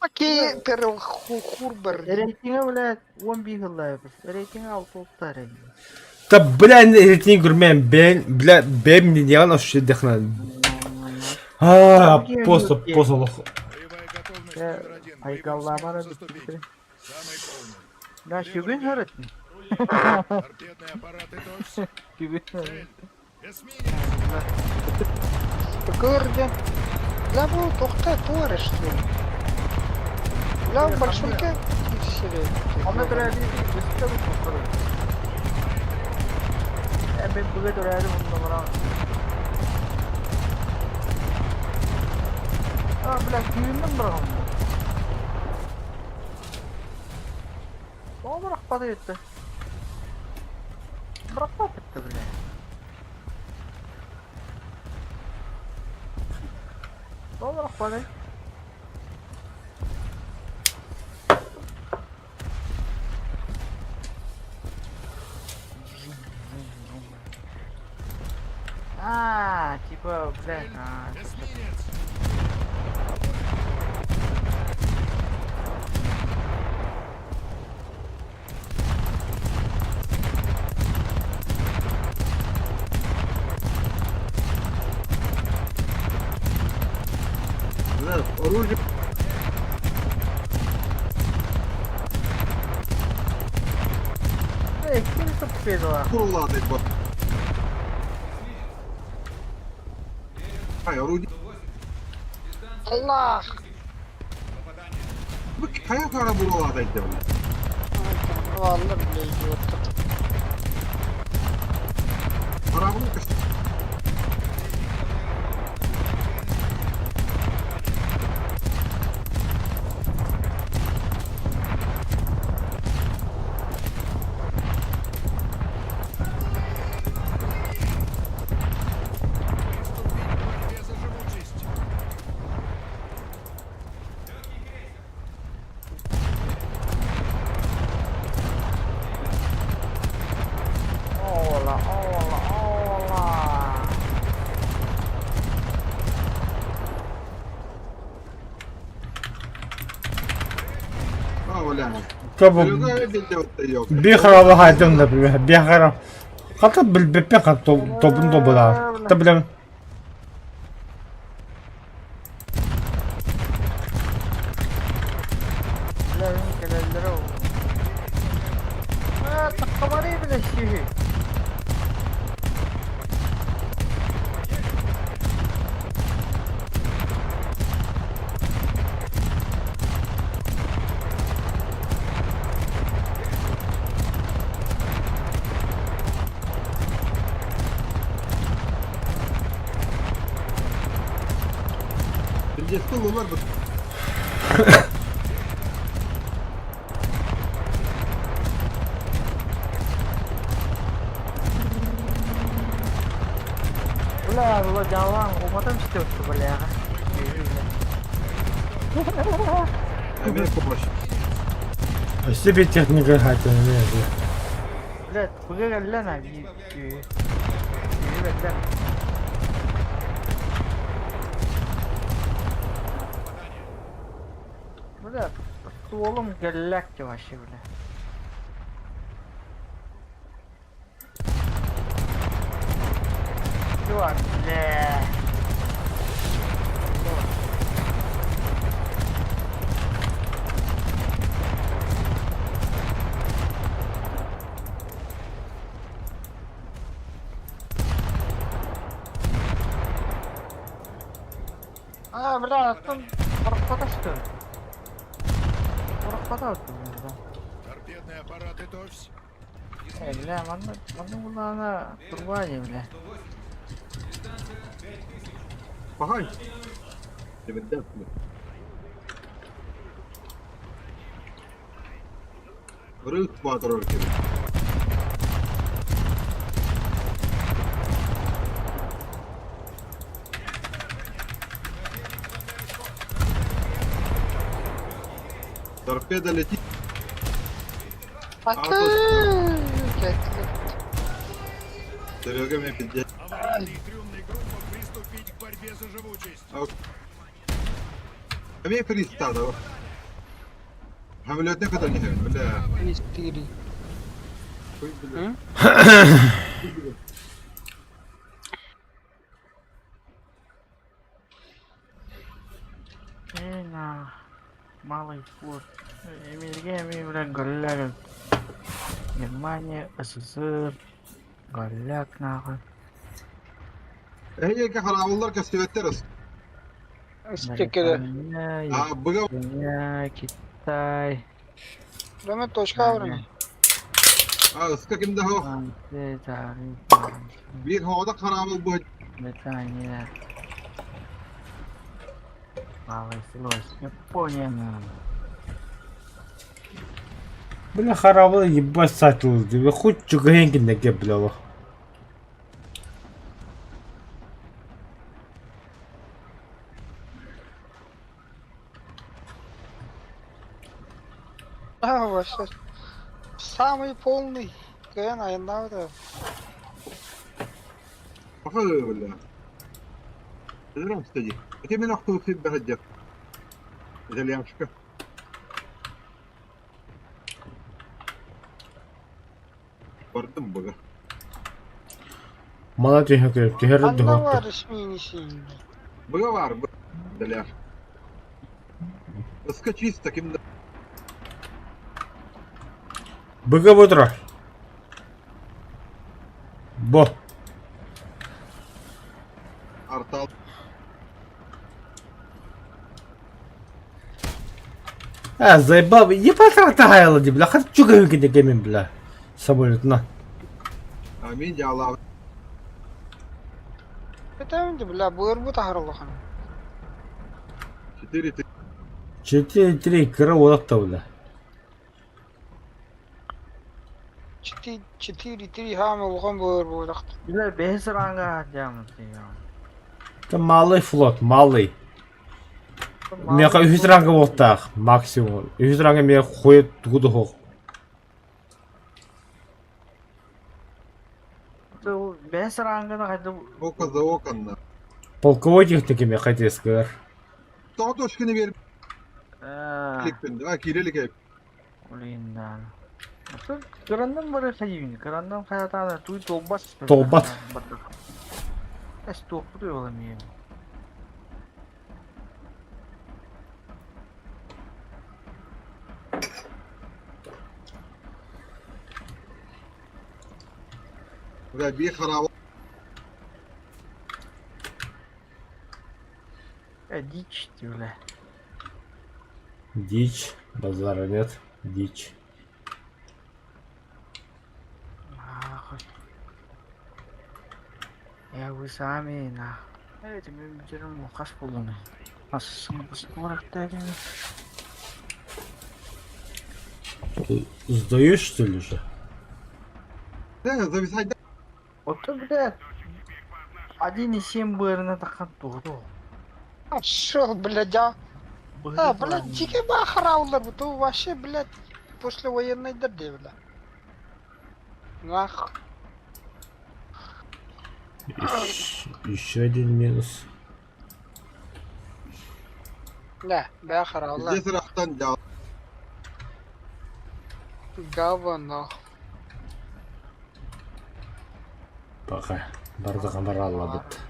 Такие Перл Хурбер. Рейтингэ, блядь, 11 ыллаабыт. Рейтингэ 6 эрэ. Та бля, рейтинг гурмен, бен, бля, бэм не делал, что дехна. А, просто позолох. Боевая готовность номер один. Боевую Айгалламара смену заступить. бүттүрэ. Самый полный. Да, сүгүн сырыттын. Торпедные аппараты ТОС. Сүгүн Цель. Эсминец. Гырден. Бля, бу тохта туарыш что ли? Бля, большунка киселе. Онно төрөөбүт өстө бу. Эбе бүгэ төрөөдүм онно баран. А, бля, күйүннэн баран. Тоҕо бырахпата еттэ? Бырахпат этте, бля. Тоҕо бырахпатай? А, типа, бля, а, Эсминец. Бля, оружие Эй, ким торпедала? курулаадый бат. Ай, орудие. Аллах! Бу кая кара бурулаадый деп. Валла, бля, идиот. Арабын кыш. Приступить к борьбе за живучесть. Ола, ола, ола. А, бля. Кабы бихара хайдым, например, бихара. Хата билбеппе хат тобун тобула. Та бля. Бля, мин кэлэллэр ол. А, таххамарый, бля, сиһи. Билдесті олар бір. Бля, Володя, алан, уматам что бля. Әмер помощь. Себе техника хатым, не. Бля, быга кэллэн а би кэллэн. Бля, стволом галякти вообще, бля. Чувак, бля. А, бля, там парахпата что ли? Парахпата бля. Торпедные аппараты ТОС. Э, бля, манна, манна булаана турбани, бля. Пахай. Демедден. Рык батыр өлкені. Торпеда летит. Аты! Серега мне пиздец. Аварийная и трюмная группа приступить к борьбе за живучесть. Эмиэ фристаал. Хамлетне кытта иһэбин, бля. Мистери. Хуй, бля. Эй, на. Малый флот. Эмилге эми бля голляк. Германия, СССР. Голляк нахуй. Эһиги хараабыллар көстүбэттэр ыс. Стикеры. Британия, А быга Япония, Китай. Даме точка времени. а ыска ким да хоох Франция, Италия, биир хоҕодох хараабыл быһа Британия. Малый флот. Япония. нахуй. Бля, хараабыл ебать сатыл. Хоть чугаһын киннэгэ бля олох. А, вообще. Самый полный. Кэн айаннаабыта. Баха бля. Эдэром стади. Ити мин охтуу сир бэһэддьэх. Итальянчика. Бардым быга. Мала түһэ көрүп түһэр Ханна духовка. бар эсминец Быга бар бля. Ыска чисто ким да Быга бодро. Бо. артал. А, заебал. Ебать ратахайла, бля. Хат чугаһын киннэгэ мин, бля. Самолетна. А мин дьаалаах. Это бля, быар таһар улахан. 4 4-3 кыра уолатта, бля. 4 4-3 хаамы улахан быар буолахт. Бля, без ранга дьям. Это малый флот, малый. Миэхэ үһүс ранга буолтаах, максимум. Үһүс ранга миэхэ хуй тугу да Без ранганы хайда Око за оконно. Полковой техники миэхэ тескэр. Тоҕо точканы биэр Э, кликпин. А киирели кэп. Блин, да. Кырандан бары хайын, кырандан хаятаана туй толбас. Толбат. Эс туохпут уола миэн. Бля биир хараабыл. Э, дичь ты, бля. Дичь. Базара нет. Дичь. Нахуй. Я вы сами, на. Это мен жерим хас болдум. Ассын баскарактагы. Ты сдаешь, что ли, уже? Да, зависай. Ото, бля, 1,7 бырына такан тугу. А шо, блядь, а? А, блядь, дикий бахараулар, бу вообще, блядь, послевоенный дырды, бля. Нах. Еще один минус. Да, бахараулар. Здесь рахтан дьаал. Говно. Пока. Бардакан бараллабыт.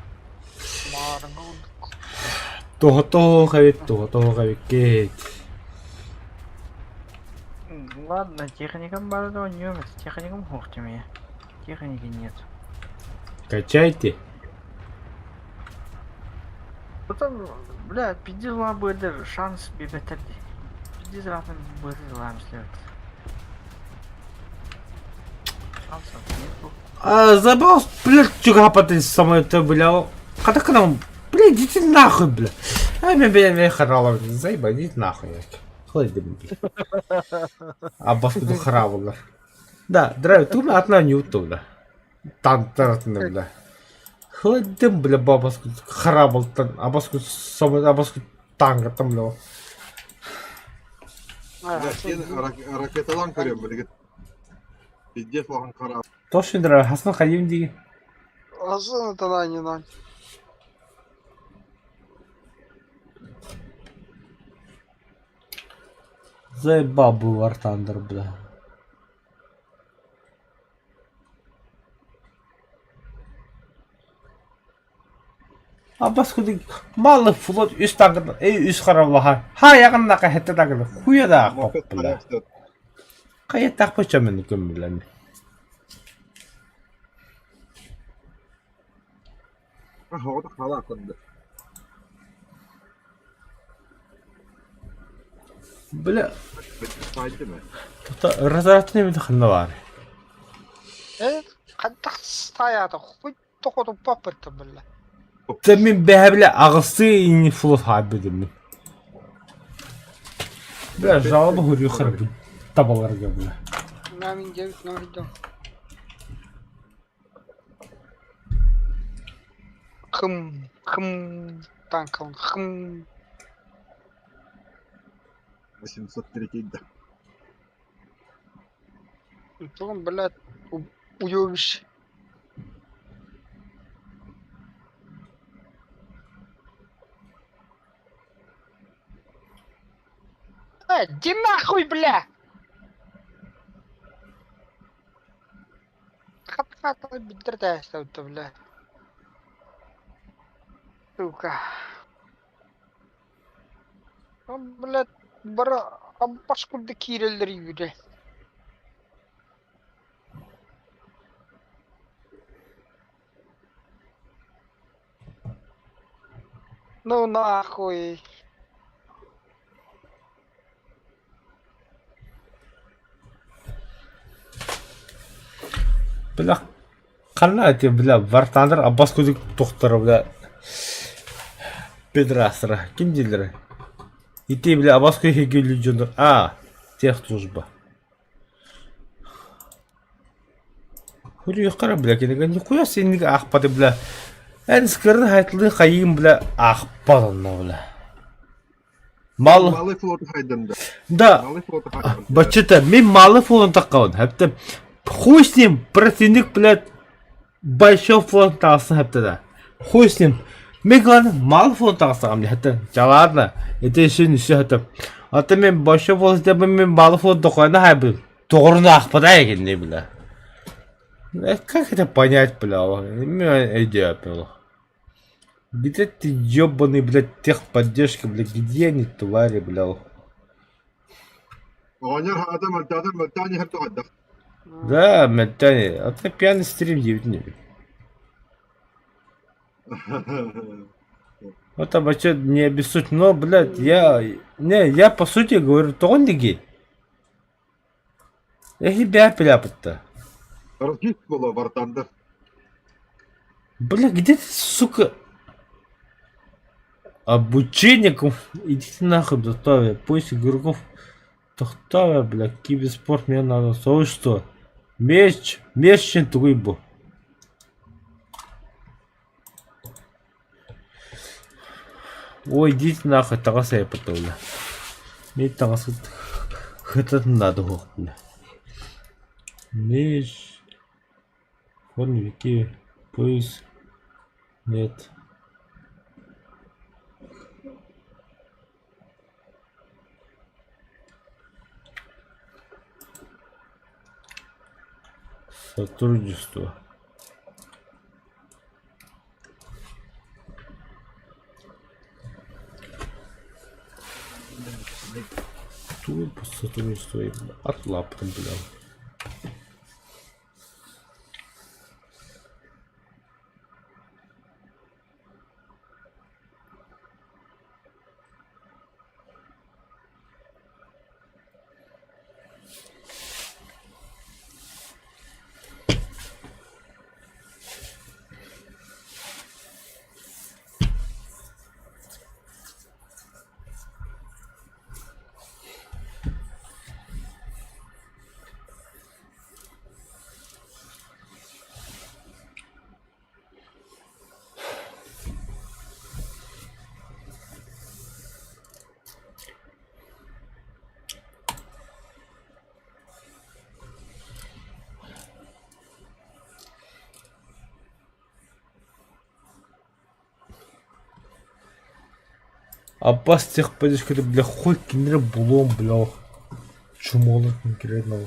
Маргун. Тоһо хэбит, тоһо хэбиккет. Ладно, техникам барды ойнойбут. Техникам хуктим Техники нет. Качайте. Потом, бля, пиздец быдыр шанс бибетерди. Пиздец ратын быдыр ламслет. Шансов нету. А, забыл, блядь, чугапаты самолета, бля. Когда к нам, бля, идите нахуй, бля. А, меня, бля, меня харала, заеба, идите нахуй. Хлади, бля. А баскуду харавалар. Да, драйв, ту атна не утула. Тантаратны, бля. Хладим, бля, бабаску харабал, абаску самолет, абаску танга там, бля. Ракеталаан көрүөм билигин. Пиздец улахан хараап. Тош хасны хайым дии. Асын тананинан. Заебал был War Thunder, бля. Абас кудик малы флот үс тагын, эй үс харавлаха. Ха ягыннака хетте тагын. Хуя да бля. Кая тахпы чамын көмүлән. Бля. Разратны бит ханна бар. Э, хантах стаята хуй тоқоту папырты бля. Та мин бэһэ бля аҕысы ини флот хаабыдым. Бля, жалоба хурю харбы. Табаларга бля. Мамин девять ноль Хм, хм, танк он, хм. 803 да. Потом, блядь, уебище. Э, иди нахуй, бля! Хат-хат, бля. Сука. Блядь, бара аббас курдук киирэллэр үүрэ. Ну нахуй. Бля, ханна эти, бля, War Thunder аббас курдук тохторо, бля. Педрасра. Ким дииллэрэ? Ити, бля, аббас курдук дьоннор. А, техслужба. Хурьюхара, бля, кинигэ нихуя синник аахпаты, бля. Эн скырын хайтлыы хайыым, бля, аахпат онно, бля. Мал... Малый флот хайдам да. Да, Малый флот хайдам. бачыта, мин малый флотун таккабын. Хэптэ, хуй с ним, противник, блядь, большой флот тахсан хэптэ да. Хуй с ним. Мин главное, малый флот тахсан, хэптэ. Да ладно, это еще не все хэптэ. А ты мин большой флот, ты мин малый флот дохуйна хайбы. Тоҕорун аахпата кини, бля. Как это понять, бля? Именно идея, бля. Где ты ебаный, блядь, техподдержка, блядь, где они, твари, бля? Оҕонньор аата мөлтөтө мөлтөөн иһэр туһайдах. Да, мөлтөөн, а ты пьяный стрим диэбитин Вот там вообще не обессудь, но, блядь, я... Не, я по сути говорю, тоҕо диги. Эһи бää пиляпытта. Ракит буолуо War Thunder. Бля, где ты, сука? Обучение, идите нахуй, Тохтаве. Поиск игроков. Тохтаве, бля, киберспорт мне надо. Сообщество. Меч, меч тугуй бу. Ой, идите нахуй, таҕас эппит бля. Мен таҕас хытатын надо бля. Меч. Фон вики. Поиск. Нет. Сотрудничество. Тут сотрудничество от лап там, бля. Аббас техподдержката, бля, хуй кинилэри булуом, бля, чумолар конкретно.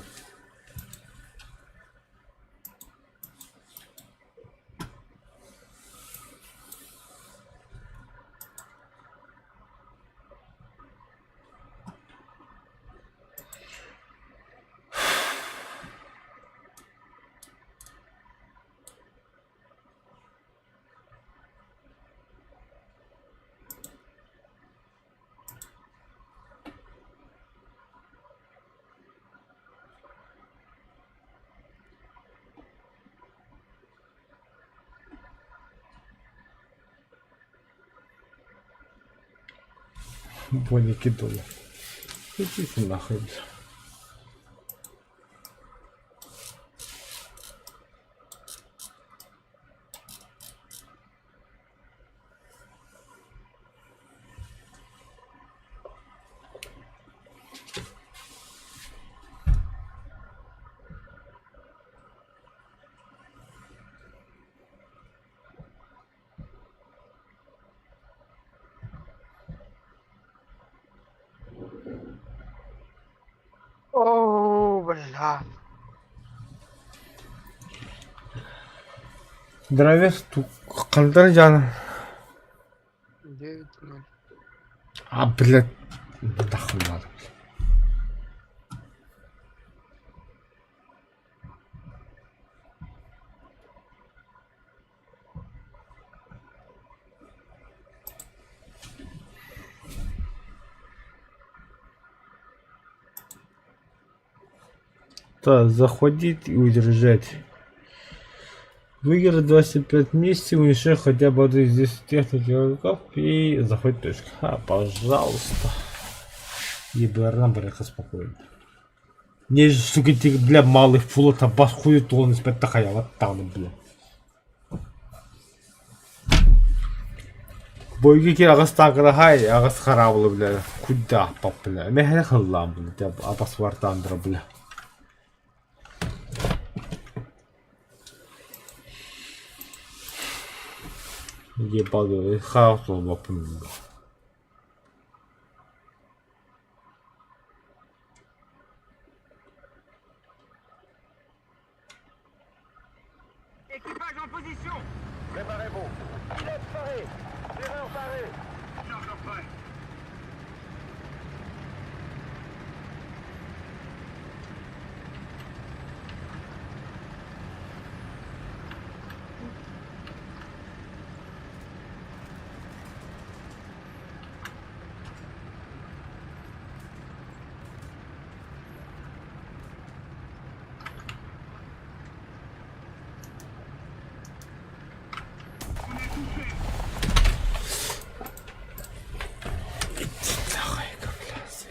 Боники доллар. Идите нахуй, бля. Оо, бля. Драйвер хантан дьаана. 9-0. А, блядь, нахуй надо. Так, заходить и удержать. Выиграть 25 месяцев, уничтожить хотя бы одну из 10 техник игроков и заходит точка. А, пожалуйста. ЕБР барыха спокойно. Не, сука, ты, бля, малый фула табас хуй то он тахаяла там, бля. Бойга ки аҕыс тааҥкараһай, аҕыс хараабылы, бля, куйдаахпап, бля. Мэһэ хыллаам, бля, абас вартаандыра, бля. Ебал, хаос буолбаппын. Équipage en position. Préparez-vous. Pilote paré. Tireur paré. Chargeur prêt.